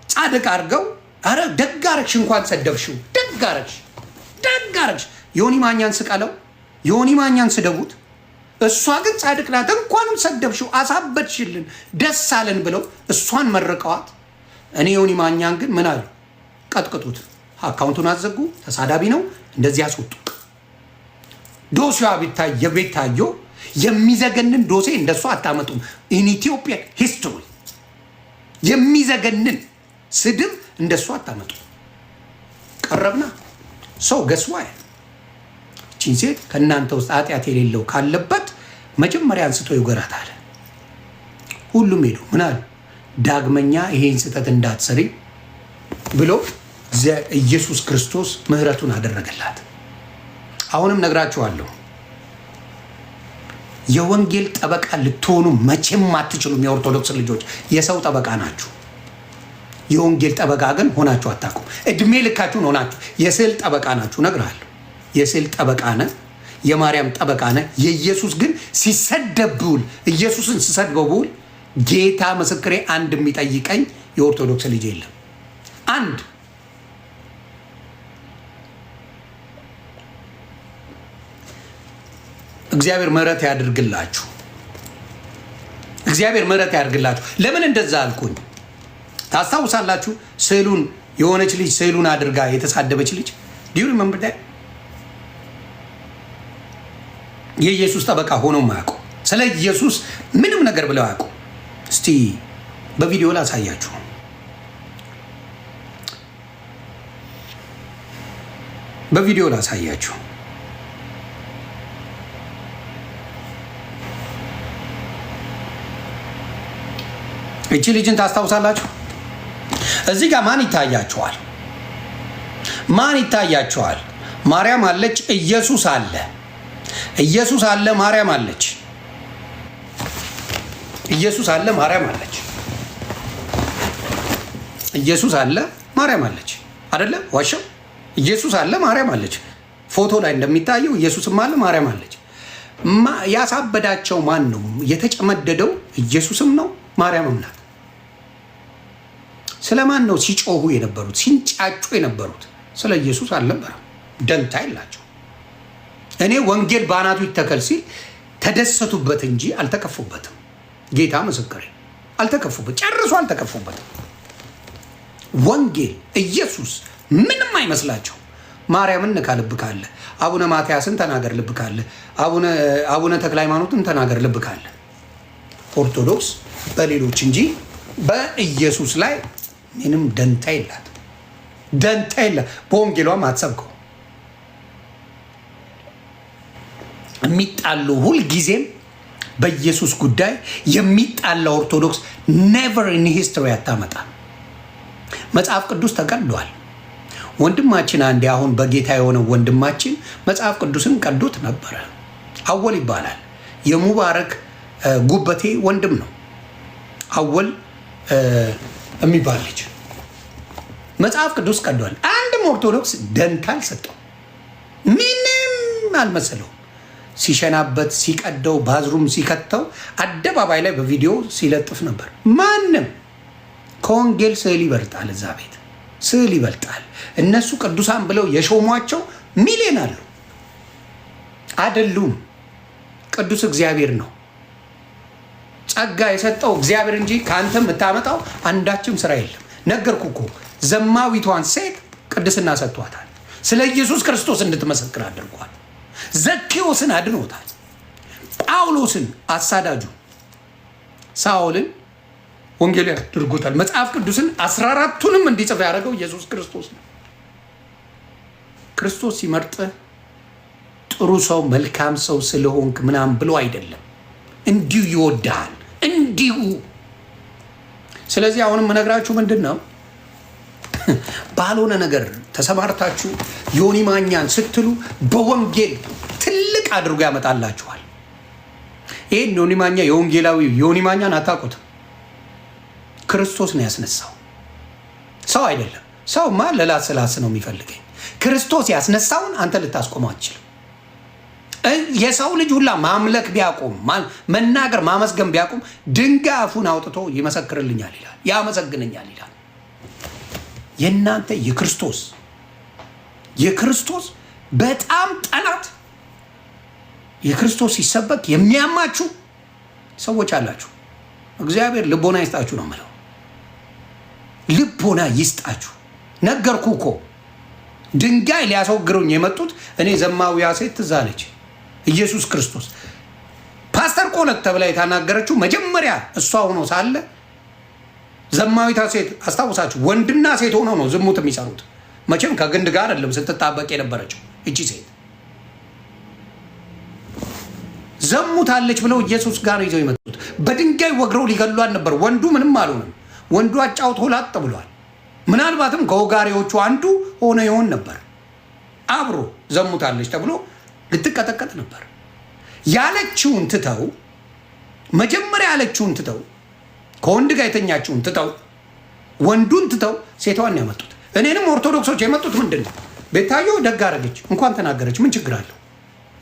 ጻድቅ አድርገው፣ አረ ደግ አረግሽ፣ እንኳን ሰደብሽው፣ ደግ አረግሽ፣ ደግ አረግሽ። ዮኒ ማኛን ስቀለው፣ ዮኒ ማኛን ስደቡት። እሷ ግን ጻድቅ ናት፣ እንኳንም ሰደብሽው፣ አሳበድሽልን፣ ደስ አለን ብለው እሷን መርቀዋት። እኔ ዮኒ ማኛን ግን ምን አሉ? ቀጥቅጡት፣ account ኡን አዘጉ፣ ተሳዳቢ ነው፣ እንደዚህ አስወጡ። ዶሴዋ ቢታይ የቤታዮ የሚዘገንን ዶሴ እንደሷ አታመጡም። In Ethiopia history የሚዘገንን ስድብ እንደሷ አታመጡም። ቀረብና ሰው ገስዋ እቺን ሴት ከእናንተ ውስጥ ኃጢአት የሌለው ካለበት መጀመሪያ አንስቶ ይውገራት አለ። ሁሉም ሄዱ። ምን አሉ? ዳግመኛ ይሄን ስህተት እንዳትሰሪ ብሎ ኢየሱስ ክርስቶስ ምሕረቱን አደረገላት። አሁንም ነግራችኋለሁ፣ የወንጌል ጠበቃ ልትሆኑ መቼም አትችሉም። የኦርቶዶክስ ልጆች የሰው ጠበቃ ናችሁ። የወንጌል ጠበቃ ግን ሆናችሁ አታውቁም። እድሜ ልካችሁን ሆናችሁ የስዕል ጠበቃ ናችሁ። እነግርሃለሁ። የስዕል ጠበቃ ነህ፣ የማርያም ጠበቃ ነህ። የኢየሱስ ግን ሲሰደብ ብውል፣ ኢየሱስን ስሰድበው ብውል፣ ጌታ ምስክሬ አንድ የሚጠይቀኝ የኦርቶዶክስ ልጅ የለም። አንድ እግዚአብሔር ምሕረት ያድርግላችሁ። እግዚአብሔር ምሕረት ያድርግላችሁ። ለምን እንደዛ አልኩኝ? ታስታውሳላችሁ? ስዕሉን የሆነች ልጅ ስዕሉን አድርጋ የተሳደበች ልጅ፣ do you remember? የኢየሱስ ጠበቃ ሆኖ አያውቁ። ስለ ኢየሱስ ምንም ነገር ብለው አያውቁ። እስቲ በቪዲዮ ላሳያችሁ። በቪዲዮ ላሳያችሁ። እቺ ልጅን ታስታውሳላችሁ? እዚህ ጋር ማን ይታያችኋል? ማን ይታያችኋል? ማርያም አለች፣ ኢየሱስ አለ፣ ኢየሱስ አለ፣ ማርያም አለች፣ ኢየሱስ አለ፣ ማርያም አለች፣ ኢየሱስ አለ፣ ማርያም አለች። አይደለ? ዋሻው ኢየሱስ አለ፣ ማርያም አለች። ፎቶ ላይ እንደሚታየው ኢየሱስም አለ፣ ማርያም አለች። ያሳበዳቸው ማን ነው? የተጨመደደው ኢየሱስም ነው ማርያምም ናት። ስለ ማን ነው ሲጮሁ የነበሩት ሲንጫጩ የነበሩት? ስለ ኢየሱስ አልነበረም። ደንታ የላቸው። እኔ ወንጌል በአናቱ ይተከል ሲል ተደሰቱበት እንጂ አልተከፉበትም። ጌታ ምስክሬ፣ አልተከፉበት፣ ጨርሶ አልተከፉበትም። ወንጌል ኢየሱስ ምንም አይመስላቸው። ማርያምን ንካ ልብ ካለ፣ አቡነ ማትያስን ተናገር ልብ ካለ፣ አቡነ ተክለ ሃይማኖትን ተናገር ልብ ካለ፣ ኦርቶዶክስ በሌሎች እንጂ በኢየሱስ ላይ ምንም ደንታ የላት፣ ደንታ የላት። በወንጌሏም አትሰብከው። የሚጣሉ ሁልጊዜም በኢየሱስ ጉዳይ የሚጣላ ኦርቶዶክስ never in history አታመጣም። መጽሐፍ ቅዱስ ተቀዷል። ወንድማችን አንዴ አሁን በጌታ የሆነው ወንድማችን መጽሐፍ ቅዱስን ቀዶት ነበረ። አወል ይባላል። የሙባረክ ጉበቴ ወንድም ነው። አወል የሚባል ልጅ መጽሐፍ ቅዱስ ቀዷል። አንድም ኦርቶዶክስ ደንታ አልሰጠው፣ ምንም አልመሰለው። ሲሸናበት፣ ሲቀደው፣ bathroom ሲከተው አደባባይ ላይ በቪዲዮ ሲለጥፍ ነበር። ማንም ከወንጌል ስዕል ይበልጣል፣ እዛ ቤት ስዕል ይበልጣል። እነሱ ቅዱሳን ብለው የሾሟቸው ሚሊዮን አሉ። አይደሉም። ቅዱስ እግዚአብሔር ነው። ጸጋ የሰጠው እግዚአብሔር እንጂ ከአንተ የምታመጣው አንዳችም ስራ የለም። ነገርኩ እኮ ዘማዊቷን ሴት ቅድስና ሰጥቷታል። ስለ ኢየሱስ ክርስቶስ እንድትመሰክር አድርጓል። ዘኬዎስን አድኖታል። ጳውሎስን አሳዳጁ ሳኦልን ወንጌል አድርጎታል። መጽሐፍ ቅዱስን 14ቱንም እንዲጽፍ ያደረገው ኢየሱስ ክርስቶስ ነው። ክርስቶስ ሲመርጥህ ጥሩ ሰው መልካም ሰው ስለሆንክ ምናምን ብሎ አይደለም፣ እንዲሁ ይወድሃል። እንዲሁ። ስለዚህ አሁንም እነግራችሁ ምንድን ነው፣ ባልሆነ ነገር ተሰማርታችሁ ዮኒ ማኛን ስትሉ በወንጌል ትልቅ አድርጎ ያመጣላችኋል። ይህን ዮኒ ማኛ የወንጌላዊ ዮኒ ማኛን አታውቁትም። ክርስቶስ ነው ያስነሳው፣ ሰው አይደለም። ሰውማ ለላስ ላስ ነው የሚፈልገኝ። ክርስቶስ ያስነሳውን አንተ ልታስቆመው አትችልም። የሰው ልጅ ሁላ ማምለክ ቢያቆም፣ መናገር ማመስገን ቢያቆም ድንጋይ አፉን አውጥቶ ይመሰክርልኛል ይላል፣ ያመሰግነኛል ይላል። የእናንተ የክርስቶስ በጣም ጠላት የክርስቶስ ሲሰበክ የሚያማችሁ ሰዎች አላችሁ። እግዚአብሔር ልቦና ይስጣችሁ ነው የምለው። ልቦና ይስጣችሁ። ነገርኩ እኮ ድንጋይ ሊያስወግሩኝ የመጡት እኔ ዘማዊያ ሴት ትዝ አለች። ኢየሱስ ክርስቶስ ፓስተር ቆለት ተብላ የተናገረችው መጀመሪያ እሷ ሆኖ ሳለ ዘማዊታ ሴት አስታውሳችሁ፣ ወንድና ሴት ሆኖ ነው ዝሙት የሚሰሩት። መቼም ከግንድ ጋር አይደለም ስትጣበቅ የነበረችው እቺ ሴት ዘሙታለች ብለው ኢየሱስ ጋር ይዘው የመጡት በድንጋይ ወግረው ሊገሏት ነበር። ወንዱ ምንም አልሆነም። ወንዱ አጫውቶ ላጥ ብሏል። ምናልባትም ከወጋሪዎቹ አንዱ ሆነ ይሆን ነበር። አብሮ ዘሙታለች ተብሎ ልትቀጠቀጥ ነበር። ያለችውን ትተው፣ መጀመሪያ ያለችውን ትተው፣ ከወንድ ጋር የተኛችውን ትተው፣ ወንዱን ትተው ሴቷን ያመጡት። እኔንም ኦርቶዶክሶች የመጡት ምንድን ነው? ቤታዮ ደግ አደረገች፣ እንኳን ተናገረች። ምን ችግር አለው?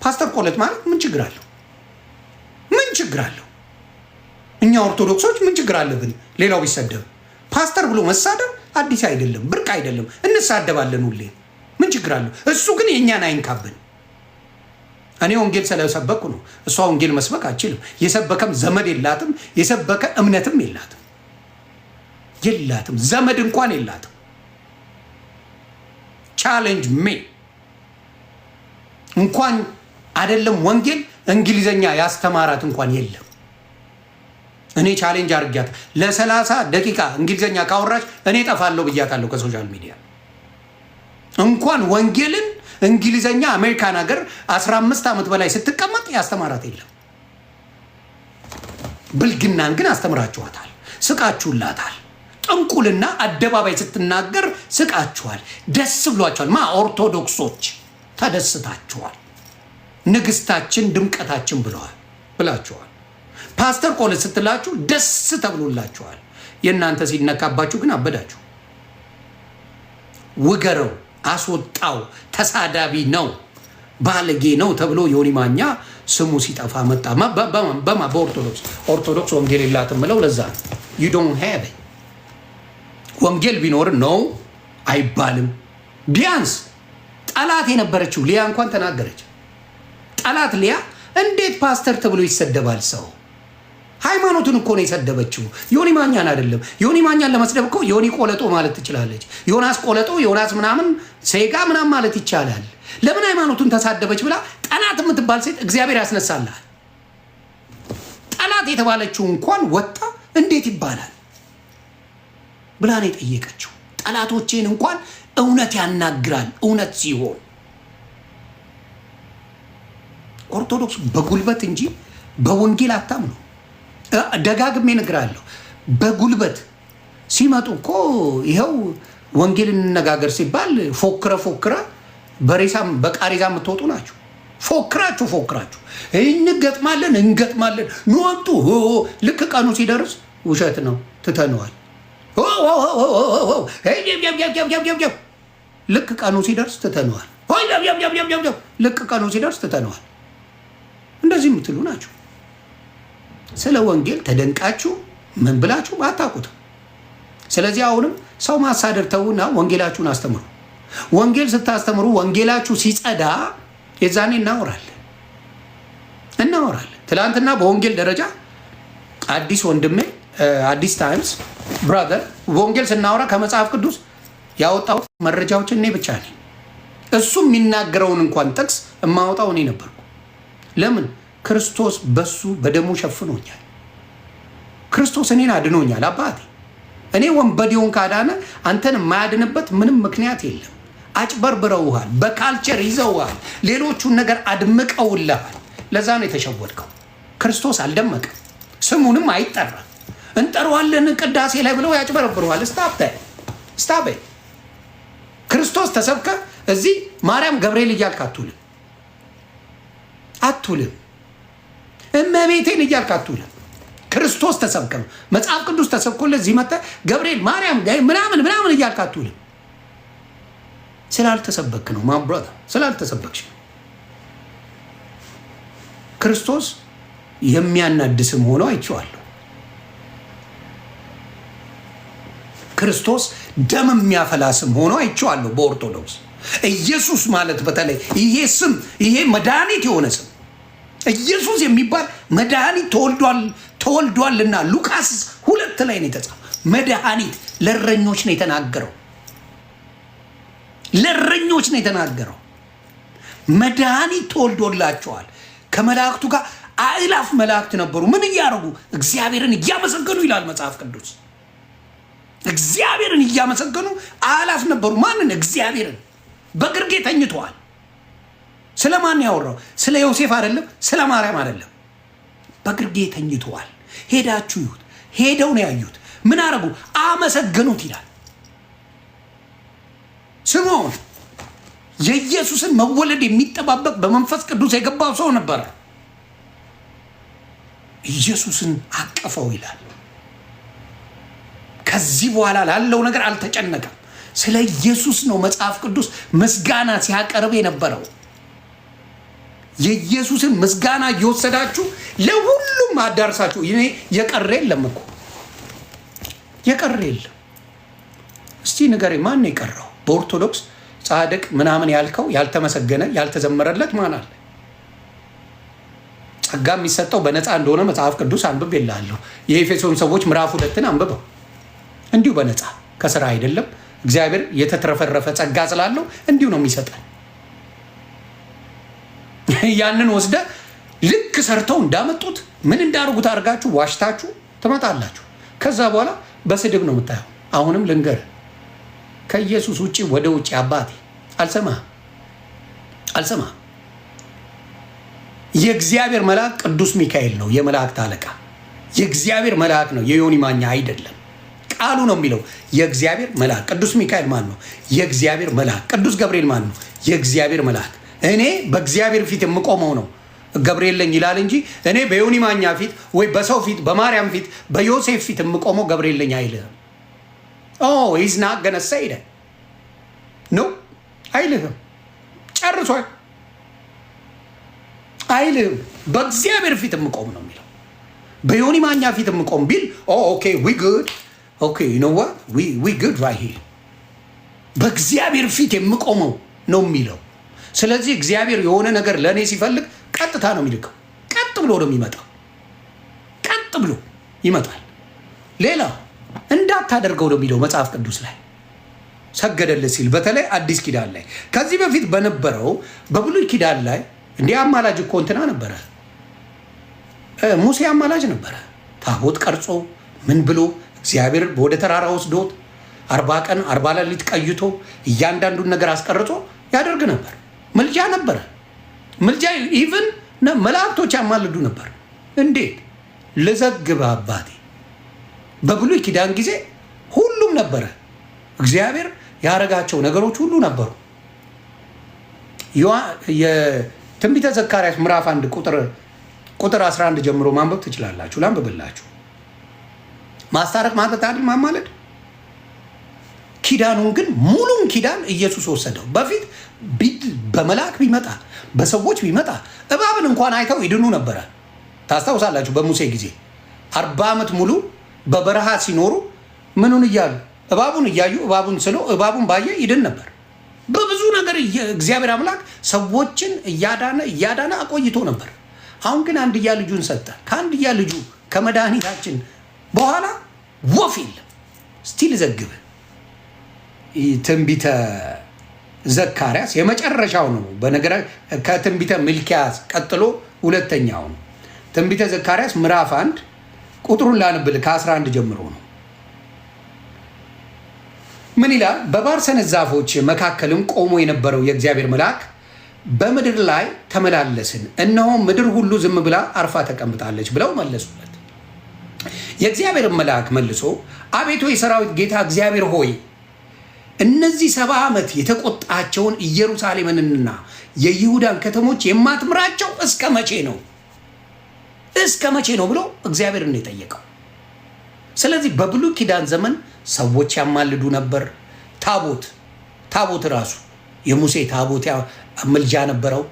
ፓስተር ቆለት ማለት ምን ችግር አለው? ምን ችግር አለው? እኛ ኦርቶዶክሶች ምን ችግር አለብን? ሌላው ቢሰደብ ፓስተር ብሎ መሳደብ አዲስ አይደለም፣ ብርቅ አይደለም። እንሳደባለን ሁሌ። ምን ችግር አለው? እሱ ግን የእኛን አይንካብን። እኔ ወንጌል ስለሰበኩ ነው። እሷ ወንጌል መስበክ አችልም። የሰበከም ዘመድ የላትም፣ የሰበከ እምነትም የላትም የላትም፣ ዘመድ እንኳን የላትም። Challenge me። እንኳን አይደለም ወንጌል እንግሊዘኛ ያስተማራት እንኳን የለም። እኔ challenge አድርጊያት ለ30 ደቂቃ እንግሊዘኛ ካወራች እኔ ጠፋለሁ ብያታለሁ ከ social media። እንኳን ወንጌልን እንግሊዘኛ አሜሪካን ሀገር 15 ዓመት በላይ ስትቀመጥ ያስተማራት የለም። ብልግናን ግን አስተምራችኋታል። ስቃችሁላታል። ጥንቁልና አደባባይ ስትናገር ስቃችኋል። ደስ ብሏችኋል። ማ ኦርቶዶክሶች ተደስታችኋል። ንግስታችን ድምቀታችን ብለዋል ብላችኋል። ፓስተር ቆለ ስትላችሁ ደስ ተብሎላችኋል። የእናንተ ሲነካባችሁ ግን አበዳችሁ። ውገረው፣ አስወጣው፣ ተሳዳቢ ነው፣ ባለጌ ነው ተብሎ ዮኒ ማኛ ስሙ ሲጠፋ መጣ። በማ በኦርቶዶክስ። ኦርቶዶክስ ወንጌል የላትም ምለው ለዛ ነው። You don't have ወንጌል ቢኖር ነው አይባልም። ቢያንስ ጠላት የነበረችው ሊያ እንኳን ተናገረች። ጠላት ሊያ እንዴት ፓስተር ተብሎ ይሰደባል ሰው? ሃይማኖቱን እኮ ነው የሰደበችው፣ ዮኒ ማኛን አይደለም። ዮኒ ማኛን ለመስደብ እኮ ዮኒ ቆለጦ ማለት ትችላለች። ዮናስ ቆለጦ፣ ዮናስ ምናምን ሴጋ ምናምን ማለት ይቻላል። ለምን ሃይማኖቱን ተሳደበች ብላ ጠላት የምትባል ሴት እግዚአብሔር ያስነሳልሃል። ጠላት የተባለችው እንኳን ወጣ እንዴት ይባላል ብላ ነው የጠየቀችው። ጠላቶቼን እንኳን እውነት ያናግራል። እውነት ሲሆን ኦርቶዶክስ በጉልበት እንጂ በወንጌል አታምኑ። ደጋግሜ እነግርሃለሁ። በጉልበት ሲመጡ እኮ ይኸው ወንጌል እንነጋገር ሲባል ፎክረ ፎክረ በሬሳም በቃሬዛ የምትወጡ ናቸው። ፎክራችሁ ፎክራችሁ እንገጥማለን እንገጥማለን ንወጡ። ልክ ቀኑ ሲደርስ ውሸት ነው ትተነዋል። ልክ ቀኑ ሲደርስ ትተነዋል። ልክ ቀኑ ሲደርስ ትተነዋል። እንደዚህ የምትሉ ናቸው። ስለ ወንጌል ተደንቃችሁ ምን ብላችሁ አታውቁትም። ስለዚህ አሁንም ሰው ማሳደር ተዉና ወንጌላችሁን አስተምሩ። ወንጌል ስታስተምሩ ወንጌላችሁ ሲጸዳ የዛኔ እናወራለን እናወራለን። ትላንትና በወንጌል ደረጃ አዲስ ወንድሜ አዲስ ታይምስ brother ወንጌል ስናወራ ከመጽሐፍ ቅዱስ ያወጣሁት መረጃዎችን እኔ ብቻ ነኝ። እሱ የሚናገረውን እንኳን ጥቅስ የማወጣው እኔ ነበርኩ። ለምን? ክርስቶስ በሱ በደሙ ሸፍኖኛል። ክርስቶስ እኔን አድኖኛል። አባቴ እኔ ወንበዴውን ካዳነ አንተን የማያድንበት ምንም ምክንያት የለም። አጭበርብረውሃል፣ በ culture ይዘውሃል፣ ሌሎቹን ነገር አድምቀውልሃል። ለዛ ነው የተሸወድከው። ክርስቶስ አልደመቀም፣ ስሙንም አይጠራም። እንጠራዋለን ቅዳሴ ላይ ብለው ያጭበረብረዋል። Stop, stop። ክርስቶስ ተሰብከ እዚህ ማርያም ገብርኤል እያልክ አትውልም፣ አትውልም። እመቤቴን እያልክ አትውልም። ክርስቶስ ተሰብከ ነው መጽሐፍ ቅዱስ ተሰብኮልህ እዚህ መጥተህ ገብርኤል ማርያም ምናምን ምናምን እያልክ አትውልም። ስላልተሰበክ ነው my brother፣ ስላልተሰበክሽ ነው። ክርስቶስ የሚያናድስም ሆኖ አይቼዋለሁ። ክርስቶስ ደም የሚያፈላ ስም ሆኖ አይቼዋለሁ። በኦርቶዶክስ ኢየሱስ ማለት በተለይ ይሄ ስም፣ ይሄ መድኃኒት የሆነ ስም፣ ኢየሱስ የሚባል መድኃኒት ተወልዷል ተወልዷልና ሉቃስ 2 ላይ ነው የተጻፈው። መድኃኒት ለእረኞች ነው የተናገረው። ለእረኞች ነው የተናገረው። መድኃኒት ተወልዶላቸዋል። ከመላእክቱ ጋር አእላፍ መላእክት ነበሩ። ምን እያደረጉ? እግዚአብሔርን እያመሰገኑ ይላል መጽሐፍ ቅዱስ። እግዚአብሔርን እያመሰገኑ አእላፍ ነበሩ። ማንን? እግዚአብሔርን። በግርጌ ተኝተዋል። ስለ ማን ያወራው? ስለ ዮሴፍ አይደለም፣ ስለ ማርያም አይደለም። በግርጌ ተኝተዋል። ሄዳችሁ ይሁት። ሄደው ነው ያዩት። ምን አረጉ? አመሰገኑት ይላል። ስምዖን የኢየሱስን መወለድ የሚጠባበቅ በመንፈስ ቅዱስ የገባው ሰው ነበረ። ኢየሱስን አቀፈው ይላል። ከዚህ በኋላ ላለው ነገር አልተጨነቀም። ስለ ኢየሱስ ነው መጽሐፍ ቅዱስ ምስጋና ሲያቀርብ የነበረው። የኢየሱስን ምስጋና እየወሰዳችሁ ለሁሉም አዳርሳችሁ። እኔ የቀረ የለም እኮ፣ የቀረ የለም። እስቲ ንገሬ፣ ማን ነው የቀረው? በኦርቶዶክስ ጻድቅ ምናምን ያልከው ያልተመሰገነ ያልተዘመረለት ማን አለ? ጸጋ የሚሰጠው በነፃ እንደሆነ መጽሐፍ ቅዱስ አንብቤልሃለሁ። የኤፌሶን ሰዎች ምዕራፍ 2ን አንብበው። እንዲሁ በነፃ ከስራ አይደለም። እግዚአብሔር የተትረፈረፈ ጸጋ ስላለው እንዲሁ ነው የሚሰጠን። ያንን ወስደ ልክ ሰርተው እንዳመጡት ምን እንዳደርጉት አድርጋችሁ ዋሽታችሁ ትመጣላችሁ። ከዛ በኋላ በስድብ ነው የምታየው። አሁንም ልንገር፣ ከኢየሱስ ውጭ ወደ ውጭ አባቴ አልሰማህም፣ አልሰማህም። የእግዚአብሔር መልአክ ቅዱስ ሚካኤል ነው የመላእክት አለቃ። የእግዚአብሔር መልአክ ነው፣ የዮኒ ማኛ አይደለም። ቃሉ ነው የሚለው የእግዚአብሔር መልአክ። ቅዱስ ሚካኤል ማን ነው? የእግዚአብሔር መልአክ። ቅዱስ ገብርኤል ማን ነው? የእግዚአብሔር መልአክ። እኔ በእግዚአብሔር ፊት የምቆመው ነው ገብርኤል ነኝ ይላል እንጂ እኔ በዮኒ ማኛ ፊት ወይ በሰው ፊት፣ በማርያም ፊት፣ በዮሴፍ ፊት የምቆመው ገብርኤል ነኝ አይልህም። Oh, he's not gonna say no አይልህም። ጨርሶ አይልህም። በእግዚአብሔር ፊት የምቆም ነው የሚለው። በዮኒ ማኛ ፊት የምቆም ቢል okay, we good, okay, you know what, we good right here። በእግዚአብሔር ፊት የምቆመው ነው የሚለው። ስለዚህ እግዚአብሔር የሆነ ነገር ለእኔ ሲፈልግ ቀጥታ ነው የሚልከው። ቀጥ ብሎ ነው የሚመጣው። ቀጥ ብሎ ይመጣል። ሌላ እንዳታደርገው ነው የሚለው መጽሐፍ ቅዱስ ላይ ሰገደለት ሲል፣ በተለይ አዲስ ኪዳን ላይ። ከዚህ በፊት በነበረው በብሉይ ኪዳን ላይ እንዲህ አማላጅ እኮ እንትና ነበረ፣ ሙሴ አማላጅ ነበረ። ታቦት ቀርጾ ምን ብሎ እግዚአብሔር ወደ ተራራ ወስዶት 40 ቀን 40 ሌሊት ቆይቶ እያንዳንዱን ነገር አስቀርጾ ያደርግ ነበር። ምልጃ ነበረ። ምልጃ even መላእክቶች ያማልዱ ነበር። እንዴት ልዘግብ አባቴ። በብሉይ ኪዳን ጊዜ ሁሉም ነበረ። እግዚአብሔር ያደረጋቸው ነገሮች ሁሉ ነበሩ። የትንቢተ ዘካርያስ ምዕራፍ 1 ቁጥር 11 ጀምሮ ማንበብ ትችላላችሁ። ላንብብላችሁ። ማስታረቅ ማለት አይደል ማማለድ። ኪዳኑን ግን ሙሉን ኪዳን ኢየሱስ ወሰደው። በፊት በመልአክ ቢመጣ፣ በሰዎች ቢመጣ፣ እባብን እንኳን አይተው ይድኑ ነበረ። ታስታውሳላችሁ። በሙሴ ጊዜ 40 ዓመት ሙሉ በበረሃ ሲኖሩ ምኑን እያሉ፣ እባቡን እያዩ፣ እባቡን ስሎ እባቡን ባየ ይድን ነበር። በብዙ ነገር እግዚአብሔር አምላክ ሰዎችን እያዳነ እያዳነ አቆይቶ ነበር። አሁን ግን አንድያ ልጁን ሰጠ። ከአንድያ ልጁ ከመድኃኒታችን በኋላ ወፍ የለም። እስቲ ልዘግብ። ትንቢተ ዘካርያስ የመጨረሻው ነው። በነገራ ከትንቢተ ሚልኪያስ ቀጥሎ ሁለተኛው ነው። ትንቢተ ዘካርያስ ምዕራፍ 1 ቁጥሩን ላንብል፣ ከ11 ጀምሮ ነው። ምን ይላል? በባርሰነት ዛፎች መካከልም ቆሞ የነበረው የእግዚአብሔር መልአክ በምድር ላይ ተመላለስን፣ እነሆ ምድር ሁሉ ዝም ብላ አርፋ ተቀምጣለች ብለው መለሱለት። የእግዚአብሔር መልአክ መልሶ አቤቱ የሰራዊት ጌታ እግዚአብሔር ሆይ፣ እነዚህ 70 ዓመት የተቆጣሃቸውን ኢየሩሳሌምንና የይሁዳን ከተሞች የማትምራቸው እስከ መቼ ነው? እስከ መቼ ነው ብሎ እግዚአብሔርን የጠየቀው። ስለዚህ በብሉይ ኪዳን ዘመን ሰዎች ያማልዱ ነበር። ታቦት ራሱ የሙሴ ታቦት ምልጃ ነበረው።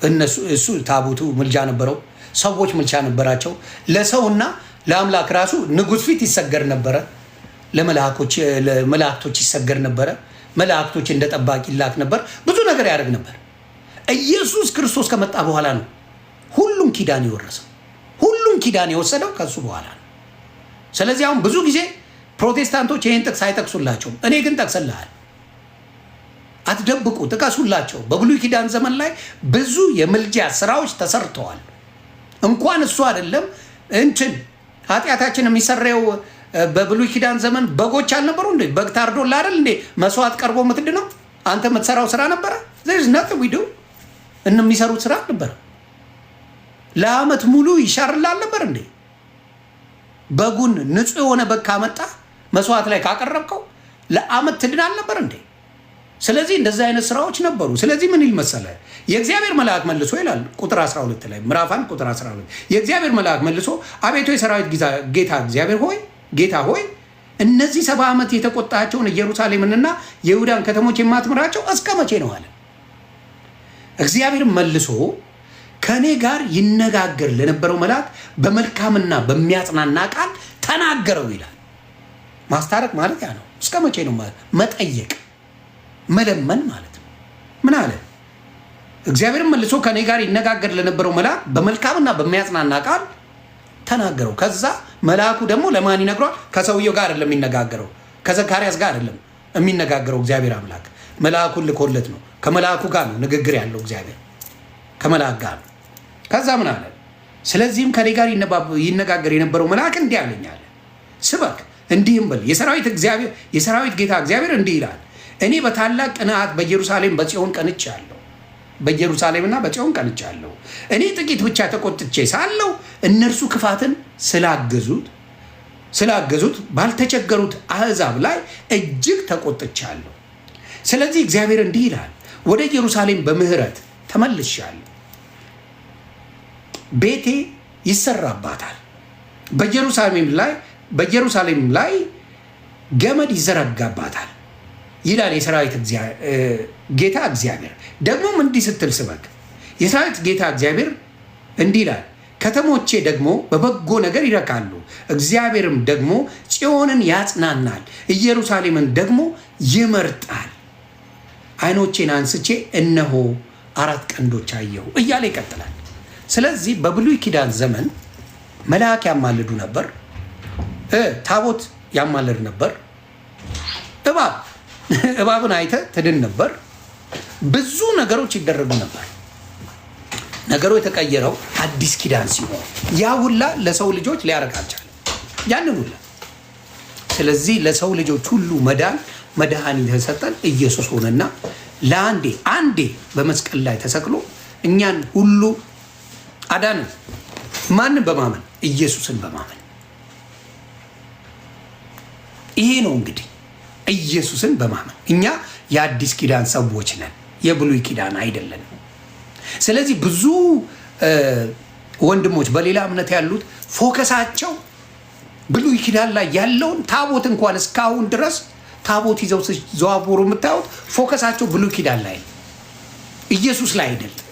እነሱ እሱ ታቦቱ ምልጃ ነበረው። ሰዎች ምልጃ ነበራቸው። ለሰውና ለአምላክ ራሱ ንጉሥ ፊት ይሰገድ ነበረ። ለመላእክቶች ይሰገድ ነበረ። መላእክቶች እንደ ጠባቂ ይላክ ነበር። ብዙ ነገር ያደርግ ነበር። ኢየሱስ ክርስቶስ ከመጣ በኋላ ነው ሁሉም ኪዳን የወረሰው። ሁሉም ኪዳን የወሰደው ከሱ በኋላ ነው። ስለዚህ አሁን ብዙ ጊዜ ፕሮቴስታንቶች ይህን ጥቅስ አይጠቅሱላቸውም። እኔ ግን ጠቅስልሃል። አትደብቁ፣ ጥቀሱላቸው። በብሉይ ኪዳን ዘመን ላይ ብዙ የምልጃ ስራዎች ተሰርተዋል። እንኳን እሱ አይደለም፣ እንትን ኃጢአታችን የሚሰረየው በብሉይ ኪዳን ዘመን በጎች አልነበሩ እንዴ? በግ ታርዶልህ አይደል እንዴ መስዋዕት ቀርቦ የምትድነው? አንተ የምትሰራው ስራ ነበረ? Nothing we do። እነ የሚሰሩት ስራ ነበረ። ለአመት ሙሉ ይሻርልሃል ነበር እንዴ? በጉን ንጹህ የሆነ በግ ካመጣ መስዋዕት ላይ ካቀረብከው ለአመት ትድናል ነበር እንዴ? ስለዚህ እንደዚህ አይነት ስራዎች ነበሩ። ስለዚህ ምን ይል መሰለ? የእግዚአብሔር መልአክ መልሶ ይላል ቁጥር 12 ላይ፣ ምዕራፍ 1 ቁጥር 12፣ የእግዚአብሔር መልአክ መልሶ አቤቱ የሰራዊት ጌታ እግዚአብሔር ሆይ፣ ጌታ ሆይ፣ እነዚህ 70 ዓመት የተቆጣሃቸውን ኢየሩሳሌምንና የይሁዳን ከተሞች የማትምራቸው እስከ መቼ ነው አለ። እግዚአብሔር መልሶ ከእኔ ጋር ይነጋገር ለነበረው መልአክ በመልካምና በሚያጽናና ቃል ተናገረው ይላል። ማስታረቅ ማለት ያ ነው። እስከ መቼ ነው ማለት መጠየቅ፣ መለመን ማለት ነው። ምን አለ? እግዚአብሔር መልሶ ከእኔ ጋር ይነጋገር ለነበረው መልአክ በመልካምና በሚያጽናና ቃል ተናገረው። ከዛ መልአኩ ደግሞ ለማን ይነግረዋል? ከሰውየው ጋር አይደለም የሚነጋገረው፣ ከዘካርያስ ጋር አይደለም የሚነጋገረው። እግዚአብሔር አምላክ መልአኩን ልኮለት ነው። ከመልአኩ ጋር ነው ንግግር ያለው፣ እግዚአብሔር ከመልአክ ጋር ነው። ከዛ ምን አለ? ስለዚህም ከኔ ጋር ይነጋገር የነበረው መልአክ እንዲህ አለኝ አለ፣ ስበክ እንዲህም በል፣ የሰራዊት ጌታ እግዚአብሔር እንዲህ ይላል፣ እኔ በታላቅ ቅንዓት በኢየሩሳሌም በጽዮን ቀንቻለሁ። በኢየሩሳሌምና በጽዮን ቀንቻለሁ። እኔ ጥቂት ብቻ ተቆጥቼ ሳለሁ እነርሱ ክፋትን ስላገዙት ባልተቸገሩት አሕዛብ ላይ እጅግ ተቆጥቻለሁ። ስለዚህ እግዚአብሔር እንዲህ ይላል፣ ወደ ኢየሩሳሌም በምሕረት ተመልሻለሁ፣ ቤቴ ይሰራባታል፣ በኢየሩሳሌም ላይ ገመድ ይዘረጋባታል ይላል የሰራዊት ጌታ እግዚአብሔር። ደግሞም እንዲህ ስትል ስበክ፣ የሰራዊት ጌታ እግዚአብሔር እንዲህ ይላል፣ ከተሞቼ ደግሞ በበጎ ነገር ይረካሉ፣ እግዚአብሔርም ደግሞ ጽዮንን ያጽናናል፣ ኢየሩሳሌምን ደግሞ ይመርጣል። ዓይኖቼን አንስቼ እነሆ አራት ቀንዶች አየሁ እያለ ይቀጥላል። ስለዚህ በብሉይ ኪዳን ዘመን መልአክ ያማልዱ ነበር፣ ታቦት ያማልድ ነበር፣ እባብን አይተህ ትድን ነበር። ብዙ ነገሮች ይደረጉ ነበር። ነገሩ የተቀየረው አዲስ ኪዳን ሲሆን ያ ሁላ ለሰው ልጆች ሊያደርግ አልቻለም። ያንን ሁላ። ስለዚህ ለሰው ልጆች ሁሉ መዳን መድኃኒት የተሰጠን ኢየሱስ ሆነና ለአንዴ አንዴ በመስቀል ላይ ተሰቅሎ እኛን ሁሉ አዳንን። ማንን በማመን? ኢየሱስን በማመን። ይሄ ነው እንግዲህ ኢየሱስን በማመን። እኛ የአዲስ ኪዳን ሰዎች ነን፣ የብሉይ ኪዳን አይደለንም። ስለዚህ ብዙ ወንድሞች በሌላ እምነት ያሉት focus ኣቸው ብሉይ ኪዳን ላይ ያለውን ታቦት፣ እንኳን እስካሁን ድረስ ታቦት ይዘው ሲዘዋወሩ የምታዩት focus ኣቸው ብሉይ ኪዳን ላይ ነው፣ ኢየሱስ ላይ አይደለም።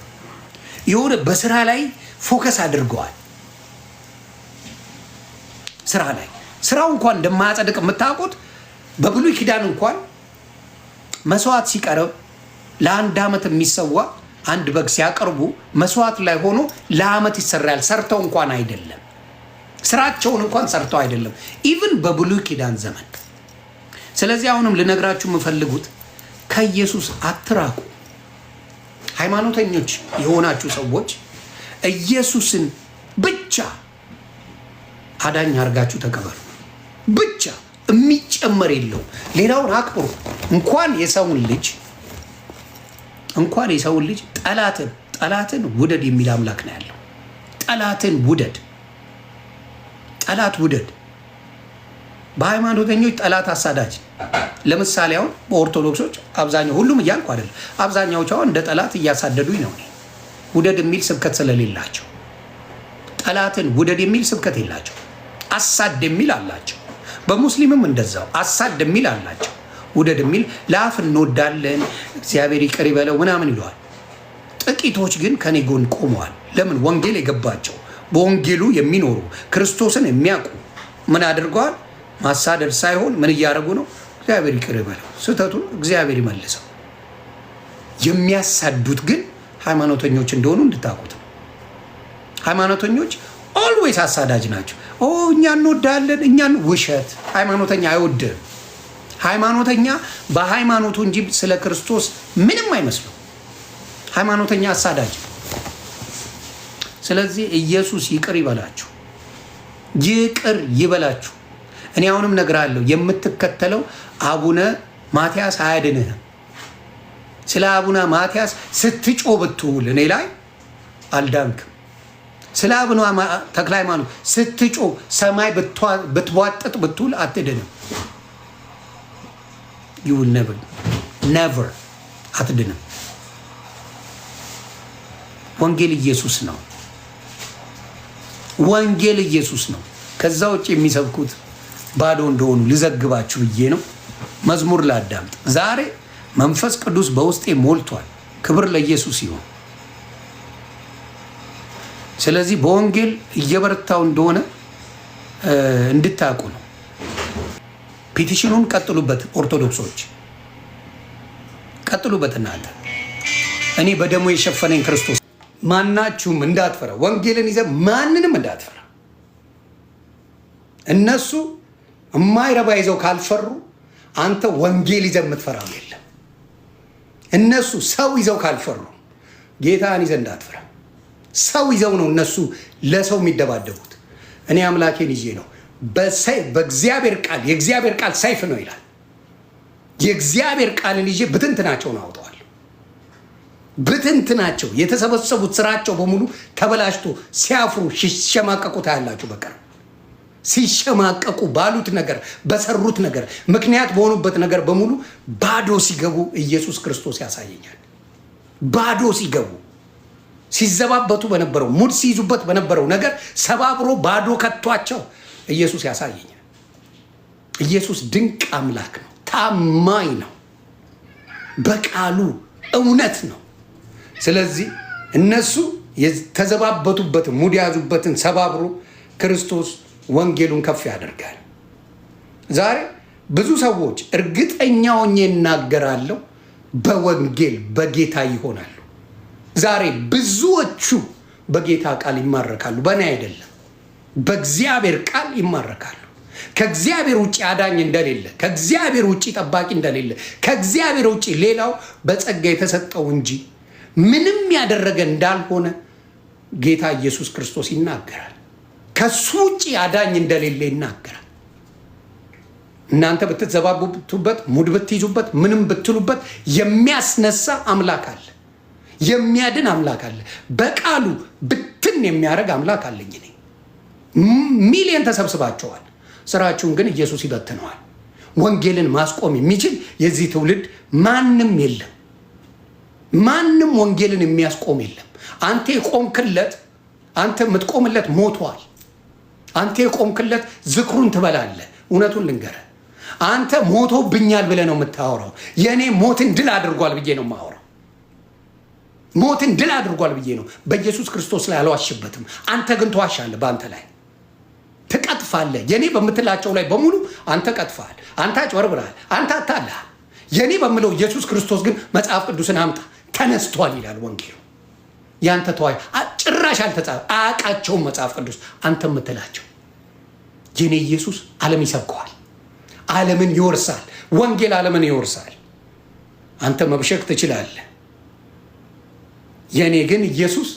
የሆነ በስራ ላይ focus አድርገዋል። ስራ ላይ፣ ስራው እንኳን እንደማያጸድቅ የምታውቁት በብሉይ ኪዳን እንኳን መስዋዕት ሲቀርብ ለአንድ ዓመት የሚሰዋ አንድ በግ ሲያቀርቡ መስዋዕት ላይ ሆኖ ለዓመት ይሰራል። ሰርተው እንኳን አይደለም፣ ስራቸውን እንኳን ሰርተው አይደለም፣ even በብሉይ ኪዳን ዘመን። ስለዚህ አሁንም ልነግራችሁ የምፈልጉት ከኢየሱስ አትራቁ። ሃይማኖተኞች የሆናችሁ ሰዎች ኢየሱስን ብቻ አዳኝ አድርጋችሁ ተቀበሉ። ብቻ የሚጨመር የለውም። ሌላውን አክብሩ። እንኳን የሰውን ልጅ ጠላትን ውደድ የሚል አምላክ ነው ያለው። ጠላትን ውደድ፣ ጠላት ውደድ። በሃይማኖተኞች ጠላት አሳዳጅ። ለምሳሌ አሁን በኦርቶዶክሶች አብዛኛው፣ ሁሉም እያልኩ አይደለም፣ አብዛኛዎቹ አሁን እንደ ጠላት እያሳደዱኝ ነው። ውደድ የሚል ስብከት ስለሌላቸው፣ ጠላትን ውደድ የሚል ስብከት የላቸው። አሳድ የሚል አላቸው። በሙስሊምም እንደዛው አሳድ የሚል አላቸው። ውደድ የሚል ለአፍ እንወዳለን፣ እግዚአብሔር ይቅር ይበለው ምናምን ይለዋል። ጥቂቶች ግን ከኔ ጎን ቆመዋል። ለምን? ወንጌል የገባቸው፣ በወንጌሉ የሚኖሩ፣ ክርስቶስን የሚያውቁ ምን አድርገዋል? ማሳደድ ሳይሆን ምን እያደረጉ ነው? እግዚአብሔር ይቅር ይበለው፣ ስህተቱን እግዚአብሔር ይመልሰው። የሚያሳዱት ግን ሃይማኖተኞች እንደሆኑ እንድታውቁት ነው። ሃይማኖተኞች always አሳዳጅ ናቸው። ኦ እኛ እንወዳለን፣ እኛን ውሸት። ሃይማኖተኛ አይወድም። ሃይማኖተኛ በሃይማኖቱ እንጂ ስለ ክርስቶስ ምንም አይመስለው። ሃይማኖተኛ አሳዳጅ። ስለዚህ ኢየሱስ ይቅር ይበላችሁ፣ ይቅር ይበላችሁ። እኔ አሁንም እነግርሃለሁ፣ የምትከተለው አቡነ ማትያስ አያድንህም። ስለ አቡነ ማትያስ ስትጮህ ብትውል እኔ ላይ አልዳንክም። ስለ አቡነ ተክለ ሃይማኖት ስትጮህ ሰማይ ብትቧጥጥ ብትውል አትድንም። You will never, never አትድንም። ወንጌል ኢየሱስ ነው። ወንጌል ኢየሱስ ነው። ከዛ ውጭ የሚሰብኩት ባዶ እንደሆኑ ልዘግባችሁ ብዬ ነው። መዝሙር ላዳምጥ። ዛሬ መንፈስ ቅዱስ በውስጤ ሞልቷል። ክብር ለኢየሱስ ይሁን። ስለዚህ በወንጌል እየበረታው እንደሆነ እንድታውቁ ነው። Petition ኑን ቀጥሉበት፣ ኦርቶዶክሶች ቀጥሉበት። እናንተ እኔ በደሙ የሸፈነኝ ክርስቶስ ማናችሁም እንዳትፈራ፣ ወንጌልን ይዘህ ማንንም እንዳትፈራ። እነሱ የማይረባ ይዘው ካልፈሩ አንተ ወንጌል ይዘህ የምትፈራው የለም። እነሱ ሰው ይዘው ካልፈሩ ጌታን ይዘህ እንዳትፈራ። ሰው ይዘው ነው እነሱ ለሰው የሚደባደቡት። እኔ አምላኬን ይዤ ነው። በእግዚአብሔር ቃል፣ የእግዚአብሔር ቃል ሰይፍ ነው ይላል። የእግዚአብሔር ቃልን ይዤ ብትንትናቸውን አውጠዋል። ብትንትናቸው የተሰበሰቡት ስራቸው በሙሉ ተበላሽቶ ሲያፍሩ ሲሸማቀቁ ታያላችሁ። በቀር ሲሸማቀቁ ባሉት ነገር፣ በሰሩት ነገር፣ ምክንያት በሆኑበት ነገር በሙሉ ባዶ ሲገቡ ኢየሱስ ክርስቶስ ያሳየኛል። ባዶ ሲገቡ፣ ሲዘባበቱ በነበረው፣ ሙድ ሲይዙበት በነበረው ነገር ሰባብሮ ባዶ ከቷቸው ኢየሱስ ያሳየኛል። ኢየሱስ ድንቅ አምላክ ነው። ታማኝ ነው። በቃሉ እውነት ነው። ስለዚህ እነሱ የተዘባበቱበትን፣ ሙድ የያዙበትን ሰባብሮ ክርስቶስ ወንጌሉን ከፍ ያደርጋል። ዛሬ ብዙ ሰዎች፣ እርግጠኛ ሆኜ እናገራለሁ፣ በወንጌል በጌታ ይሆናሉ። ዛሬ ብዙዎቹ በጌታ ቃል ይማረካሉ። በእኔ አይደለም፣ በእግዚአብሔር ቃል ይማረካሉ። ከእግዚአብሔር ውጭ አዳኝ እንደሌለ፣ ከእግዚአብሔር ውጭ ጠባቂ እንደሌለ፣ ከእግዚአብሔር ውጭ ሌላው በጸጋ የተሰጠው እንጂ ምንም ያደረገ እንዳልሆነ ጌታ ኢየሱስ ክርስቶስ ይናገራል። ከሱ ውጭ አዳኝ እንደሌለ ይናገራል። እናንተ ብትዘባበቱበት፣ ሙድ ብትይዙበት፣ ምንም ብትሉበት የሚያስነሳ አምላክ አለ። የሚያድን አምላክ አለ። በቃሉ ብትን የሚያደርግ አምላክ አለኝ እኔ። ሚሊየን ተሰብስባቸዋል። ስራችሁን ግን ኢየሱስ ይበትነዋል። ወንጌልን ማስቆም የሚችል የዚህ ትውልድ ማንም የለም። ማንም ወንጌልን የሚያስቆም የለም። አንተ የቆምክለት፣ አንተ የምትቆምለት ሞቷል። አንተ የቆምክለት ዝክሩን ትበላለህ። እውነቱን ልንገርህ፣ አንተ ሞቶብኛል ብለህ ነው የምታወራው። የእኔ ሞትን ድል አድርጓል ብዬ ነው የማወራው። ሞትን ድል አድርጓል ብዬ ነው። በኢየሱስ ክርስቶስ ላይ አልዋሽበትም። አንተ ግን ትዋሻለህ። በአንተ ላይ ትቀጥፋለህ። የኔ በምትላቸው ላይ በሙሉ አንተ ቀጥፈሃል። አንተ አጭበርብረሃል። አንተ አታለሃል። የኔ በምለው ኢየሱስ ክርስቶስ ግን መጽሐፍ ቅዱስን አምጣ፣ ተነስቷል ይላል ወንጌሉ። ያንተ ተዋይ ጭራሽ አልተጻፈ፣ አያውቃቸውም መጽሐፍ ቅዱስ አንተ የምትላቸው። የኔ ኢየሱስ ዓለም ይሰብከዋል፣ ዓለምን ይወርሳል። ወንጌል ዓለምን ይወርሳል። አንተ መብሸቅ ትችላለህ። የእኔ ግን ኢየሱስ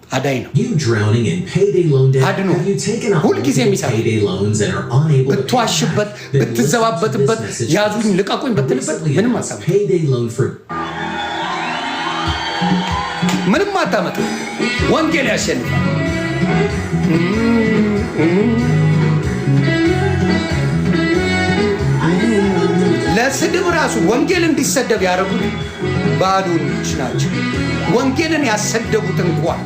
አዳኝ ነው። አድኖ ሁልጊዜ የሚሰራ፣ ብትዋሽበት፣ ብትዘባበትበት፣ ያዙኝ ልቀቁኝ ብትልበት ምንም አታመጣም። ምንም አታመጣም። ወንጌል ያሸንፋል። ለስድብ ራሱ ወንጌል እንዲሰደብ ያደረጉት ባዶዎች ናቸው። ወንጌልን ያሰደቡት እንኳን፣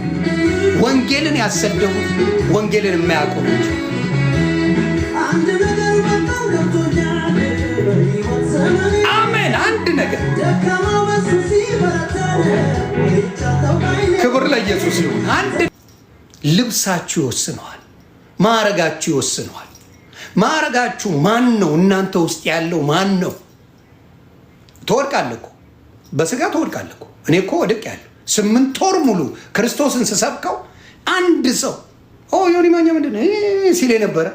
ወንጌልን ያሰደቡት ወንጌልን የማያውቁ ናቸው። አሜን። አንድ ነገር፣ ክብር ለኢየሱስ ይሁን። አንድ ልብሳችሁ ይወስነዋል፣ ማዕረጋችሁ ይወስነዋል። ማዕረጋችሁ ማን ነው? እናንተ ውስጥ ያለው ማን ነው? ትወድቃለህ እኮ፣ በስጋ ትወድቃለህ እኮ። እኔ እኮ ወድቄያለሁ። 8 ወር ሙሉ ክርስቶስን ስሰብከው አንድ ሰው "ኦ ዮኒ ማኛ ምንድን ነው" ሲል የነበረ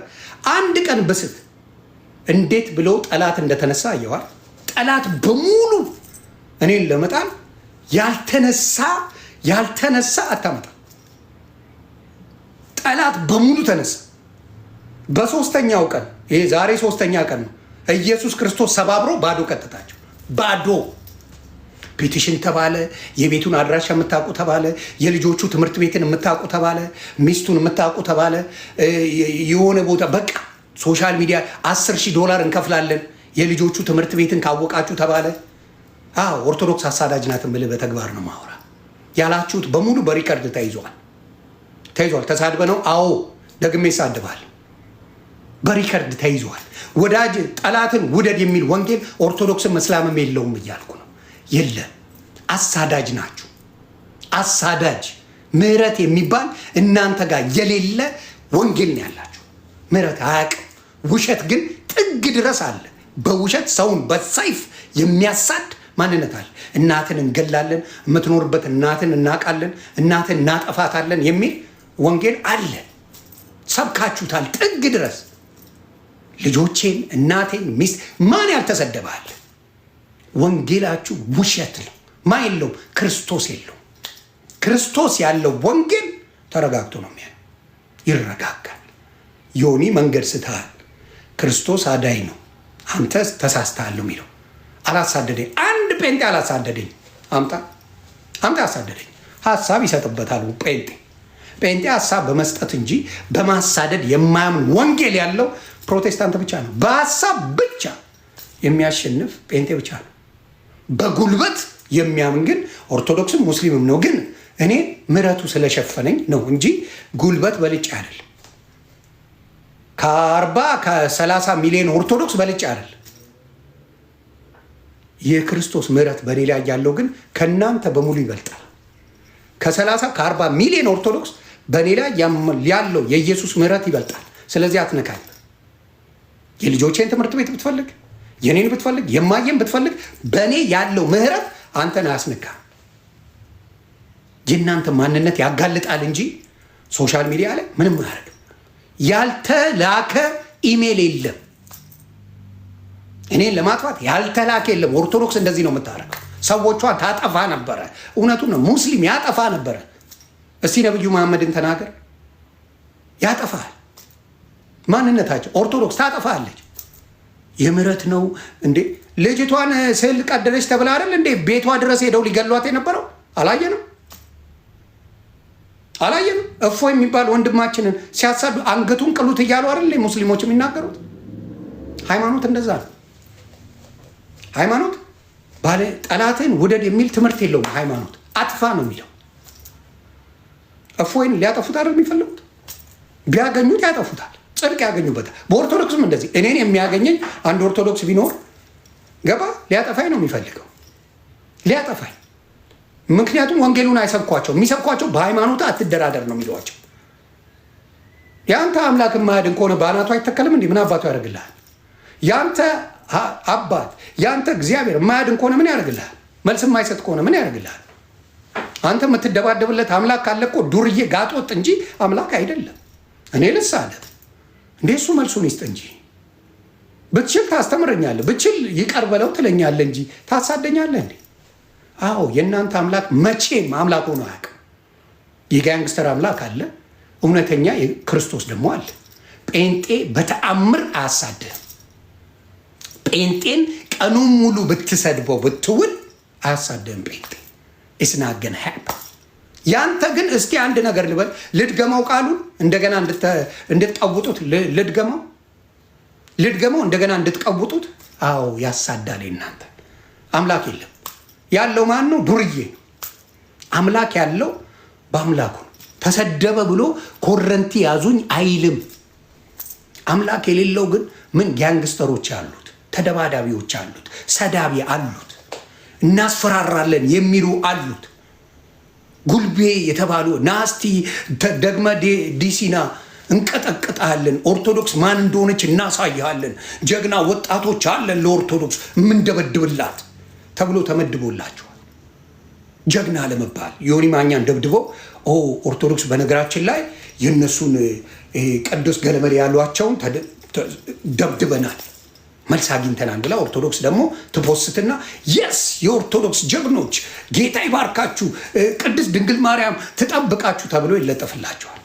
አንድ ቀን ብስት እንዴት ብለው ጠላት እንደተነሳ አየዋል። ጠላት በሙሉ እኔን ለመጣል ያልተነሳ ያልተነሳ አታመጣም። ጠላት በሙሉ ተነሳ። በሶስተኛው ቀን፣ ይሄ ዛሬ ሶስተኛ ቀን ነው። ኢየሱስ ክርስቶስ ሰባብሮ ባዶ ቀጥታቸው ባዶ። Petition ተባለ፣ የቤቱን አድራሻ የምታውቁ ተባለ፣ የልጆቹ ትምህርት ቤትን የምታውቁ ተባለ፣ ሚስቱን የምታውቁ ተባለ። የሆነ ቦታ በቃ social media 10,000 ዶላር እንከፍላለን የልጆቹ ትምህርት ቤትን ካወቃችሁ ተባለ። አዎ፣ ኦርቶዶክስ አሳዳጅ ናት የምልህ በተግባር ነው ማውራ። ያላችሁት በሙሉ በ record ተይዟል፣ ተይዟል። ተሳድበ ነው? አዎ፣ ደግሜ ይሳድባል። በ record ተይዟል። ወዳጅ ጠላትን ውደድ የሚል ወንጌል ኦርቶዶክስም እስላምም የለውም እያልኩ ነው። የለም፣ አሳዳጅ ናችሁ። አሳዳጅ፣ ምህረት የሚባል እናንተ ጋር የሌለ ወንጌል ነው ያላችሁ። ምህረት አያውቅም። ውሸት ግን ጥግ ድረስ አለ። በውሸት ሰውን በሰይፍ የሚያሳድ ማንነት አለ። እናትን እንገላለን፣ የምትኖርበት እናትን እናውቃለን፣ እናትን እናጠፋታለን የሚል ወንጌል አለ። ሰብካችሁታል ጥግ ድረስ። ልጆቼን፣ እናቴን፣ ሚስት ማን ያልተሰደባል? ወንጌላችሁ ውሸት ነው። ማ የለውም? ክርስቶስ የለውም። ክርስቶስ ያለው ወንጌል ተረጋግቶ ነው የሚያ ይረጋጋል። ዮኒ መንገድ ስተሃል፣ ክርስቶስ አዳኝ ነው፣ አንተ ተሳስተሃል ነው የሚለው። አላሳደደኝ፣ አንድ ጴንጤ አላሳደደኝ። አምጣ አምጣ፣ አሳደደኝ። ሀሳብ ይሰጥበታል ጴንጤ። ጴንጤ ሀሳብ በመስጠት እንጂ በማሳደድ የማያምን ወንጌል ያለው ፕሮቴስታንት ብቻ ነው። በሀሳብ ብቻ የሚያሸንፍ ጴንጤ ብቻ ነው። በጉልበት የሚያምን ግን ኦርቶዶክስም ሙስሊምም ነው። ግን እኔ ምሕረቱ ስለሸፈነኝ ነው እንጂ ጉልበት በልጬ አይደለም። ከ40 ከ30 ሚሊዮን ኦርቶዶክስ በልጬ አይደለም። የክርስቶስ ምሕረት በእኔ ላይ ያለው ግን ከእናንተ በሙሉ ይበልጣል። ከ30 ከ40 ሚሊዮን ኦርቶዶክስ በእኔ ላይ ያለው የኢየሱስ ምሕረት ይበልጣል። ስለዚህ አትነካኝ። የልጆቼን ትምህርት ቤት ብትፈልግ፣ የኔን ብትፈልግ፣ የማየን ብትፈልግ በእኔ ያለው ምሕረት አንተን አያስነካ። የእናንተ ማንነት ያጋልጣል እንጂ social media ላይ ምንም አያደርግም። ያልተላከ ኢሜል የለም። እኔን ለማጥፋት ያልተላከ የለም። ኦርቶዶክስ እንደዚህ ነው የምታደርገው። ሰዎቿን ታጠፋ ነበረ። እውነቱን ነው። ሙስሊም ያጠፋ ነበረ። እስቲ ነብዩ መሐመድን ተናገር፣ ያጠፋል። ማንነታቸው ኦርቶዶክስ ታጠፋለች። የምህረት ነው እንዴ? ልጅቷን ስዕል ቀደደች ተብላ አይደል እንዴ ቤቷ ድረስ ሄደው ሊገሏት የነበረው? አላየንም አላየንም? እፎ የሚባል ወንድማችንን ሲያሳዱ አንገቱን ቅሉት እያሉ አይደል ሙስሊሞች የሚናገሩት? ሃይማኖት እንደዛ ነው። ሃይማኖት ባለ ጠላትን ውደድ የሚል ትምህርት የለውም። ሃይማኖት አጥፋ ነው የሚለው። እፎይን ሊያጠፉት አይደል የሚፈልጉት? ቢያገኙት ያጠፉታል፣ ጽድቅ ያገኙበታል። በኦርቶዶክስም እንደዚህ እኔን የሚያገኘኝ አንድ ኦርቶዶክስ ቢኖር ገባ ሊያጠፋኝ ነው የሚፈልገው፣ ሊያጠፋኝ። ምክንያቱም ወንጌሉን አይሰብኳቸው። የሚሰብኳቸው በሃይማኖት አትደራደር ነው የሚሏቸው። የአንተ አምላክ የማያድን ከሆነ በአናቱ አይተከልም እንዴ? ምን አባቱ ያደርግልሃል? ያንተ አባት ያንተ እግዚአብሔር የማያድን ከሆነ ምን ያደርግልሃል? መልስ የማይሰጥ ከሆነ ምን ያደርግልሃል? አንተ የምትደባደብለት አምላክ ካለ እኮ ዱርዬ ጋጦጥ እንጂ አምላክ አይደለም። እኔ ልሳለት እንዴ? እሱ መልሱን ይስጥ እንጂ ብትችል ታስተምረኛለህ፣ ብችል ይቀር በለው ትለኛለህ እንጂ ታሳደኛለህ እንዴ? አዎ የእናንተ አምላክ መቼም አምላክ ሆኖ አያውቅም። የ gangster አምላክ አለ፣ እውነተኛ ክርስቶስ ደግሞ አለ። ጴንጤ በተአምር አያሳድህም። ጴንጤን ቀኑን ሙሉ ብትሰድበው ብትውል አያሳድህም። ጴንጤ it's not gonna happen። ያንተ ግን እስቲ አንድ ነገር ልበል፣ ልድገመው፣ ቃሉን እንደገና እንድትቀውጡት ልድገመው፣ ልድገመው እንደገና እንድትቀውጡት። አዎ ያሳዳል። እናንተ አምላክ የለም። ያለው ማን ነው? ዱርዬ ነው። አምላክ ያለው በአምላኩ ነው። ተሰደበ ብሎ ኮረንቲ ያዙኝ አይልም። አምላክ የሌለው ግን ምን gangster ኦች አሉት፣ ተደባዳቢዎች አሉት፣ ሰዳቢ አሉት፣ እናስፈራራለን የሚሉ አሉት። ጉልቤ የተባሉ ናስቲ ደግመ ዲሲና እንቀጠቅጣለን፣ ኦርቶዶክስ ማን እንደሆነች እናሳይሃለን፣ ጀግና ወጣቶች አለን ለኦርቶዶክስ የምንደበድብላት ተብሎ ተመድቦላቸዋል። ጀግና ለመባል ዮኒ ማኛን ደብድቦ ኦርቶዶክስ በነገራችን ላይ የእነሱን ቅዱስ ገለመል ያሏቸውን ደብድበናል፣ መልስ አግኝተናል ብላ ኦርቶዶክስ ደግሞ ት post ና yes የኦርቶዶክስ ጀግኖች ጌታ ይባርካችሁ፣ ቅድስት ድንግል ማርያም ትጠብቃችሁ ተብሎ ይለጠፍላቸዋል።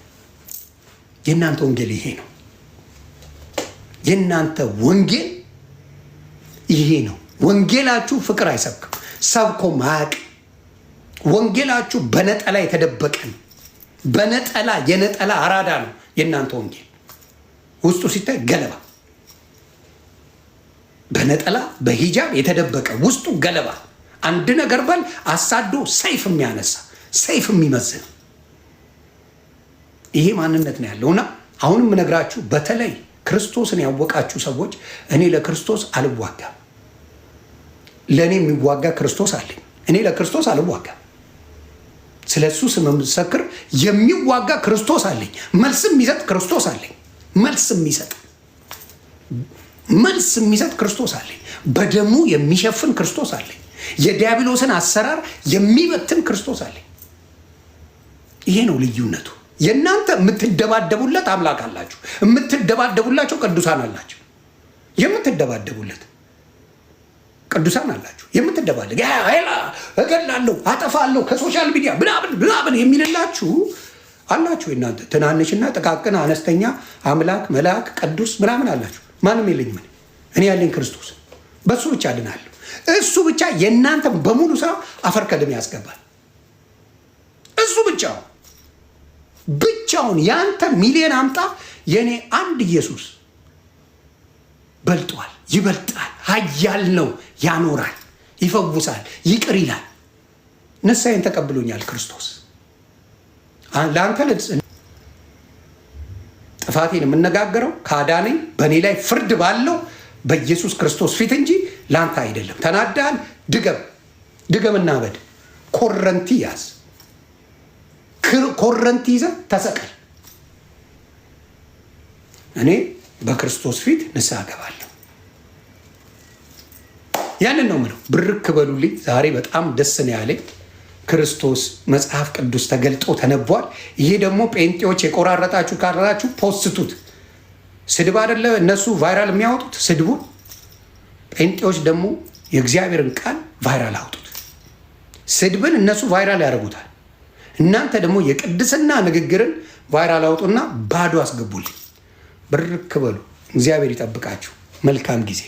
የእናንተ ወንጌል ይሄ ነው። የእናንተ ወንጌል ይሄ ነው። ወንጌላችሁ ፍቅር አይሰብክም፣ ሰብኮ ማያውቅ። ወንጌላችሁ በነጠላ የተደበቀ ነው። በነጠላ የነጠላ አራዳ ነው የእናንተ ወንጌል። ውስጡ ሲታይ ገለባ፣ በነጠላ በሂጃብ የተደበቀ ውስጡ ገለባ። አንድ ነገር በል አሳዶ ሰይፍ የሚያነሳ ሰይፍ የሚመዝን ይሄ ማንነት ነው ያለውና አሁንም እነግራችሁ በተለይ ክርስቶስን ያወቃችሁ ሰዎች እኔ ለክርስቶስ አልዋጋም። ለእኔ የሚዋጋ ክርስቶስ አለኝ። እኔ ለክርስቶስ አልዋጋም። ስለ እሱ ስመሰክር የሚዋጋ ክርስቶስ አለኝ። መልስ የሚሰጥ ክርስቶስ አለኝ። መልስ የሚሰጥ መልስ የሚሰጥ ክርስቶስ አለኝ። በደሙ የሚሸፍን ክርስቶስ አለኝ። የዲያብሎስን አሰራር የሚበትን ክርስቶስ አለኝ። ይሄ ነው ልዩነቱ። የእናንተ የምትደባደቡለት አምላክ አላችሁ፣ የምትደባደቡላቸው ቅዱሳን አላችሁ። የምትደባደቡለት ቅዱሳን አላችሁ። የምትደባደብ እገላለሁ፣ አጠፋለሁ ከ social media ምናምን ምናምን የሚልላችሁ አላችሁ። የእናንተ ትናንሽና ጥቃቅን አነስተኛ አምላክ መልአክ ቅዱስ ምናምን አላችሁ። ማንም የለኝም። እኔ ያለኝ ክርስቶስ፣ በእሱ ብቻ አድናለሁ። እሱ ብቻ የእናንተ በሙሉ ስራ አፈር ከድሜ ያስገባል። እሱ ብቻ ብቻውን ያንተ ሚሊዮን አምጣ፣ የእኔ አንድ ኢየሱስ በልጧል፣ ይበልጣል፣ ኃያል ነው፣ ያኖራል፣ ይፈውሳል፣ ይቅር ይላል። ንስሐዬን ተቀብሎኛል ክርስቶስ። ለአንተ ጥፋቴን የምነጋገረው ካዳነኝ በእኔ ላይ ፍርድ ባለው በኢየሱስ ክርስቶስ ፊት እንጂ ለአንተ አይደለም። ተናዳል፣ ድገም ድገምና በድ ኮረንቲ ያዝ፣ ኮረንቲ ይዘህ ተሰቀል። እኔ በክርስቶስ ፊት ንስሐ እገባለሁ። ያንን ነው የምለው። ብርክ በሉልኝ። ዛሬ በጣም ደስ ነው ያለኝ። ክርስቶስ መጽሐፍ ቅዱስ ተገልጦ ተነቧል። ይሄ ደግሞ ጴንጤዎች የቆራረጣችሁ ካራችሁ ፖስቱት። ስድብ አይደለ እነሱ viral የሚያወጡት ስድቡን። ጴንጤዎች ደግሞ የእግዚአብሔርን ቃል viral አውጡት። ስድብን እነሱ viral ያደርጉታል። እናንተ ደግሞ የቅድስና ንግግርን viral አውጡና ባዶ አስገቡልኝ። ብርክ በሉ። እግዚአብሔር ይጠብቃችሁ። መልካም ጊዜ።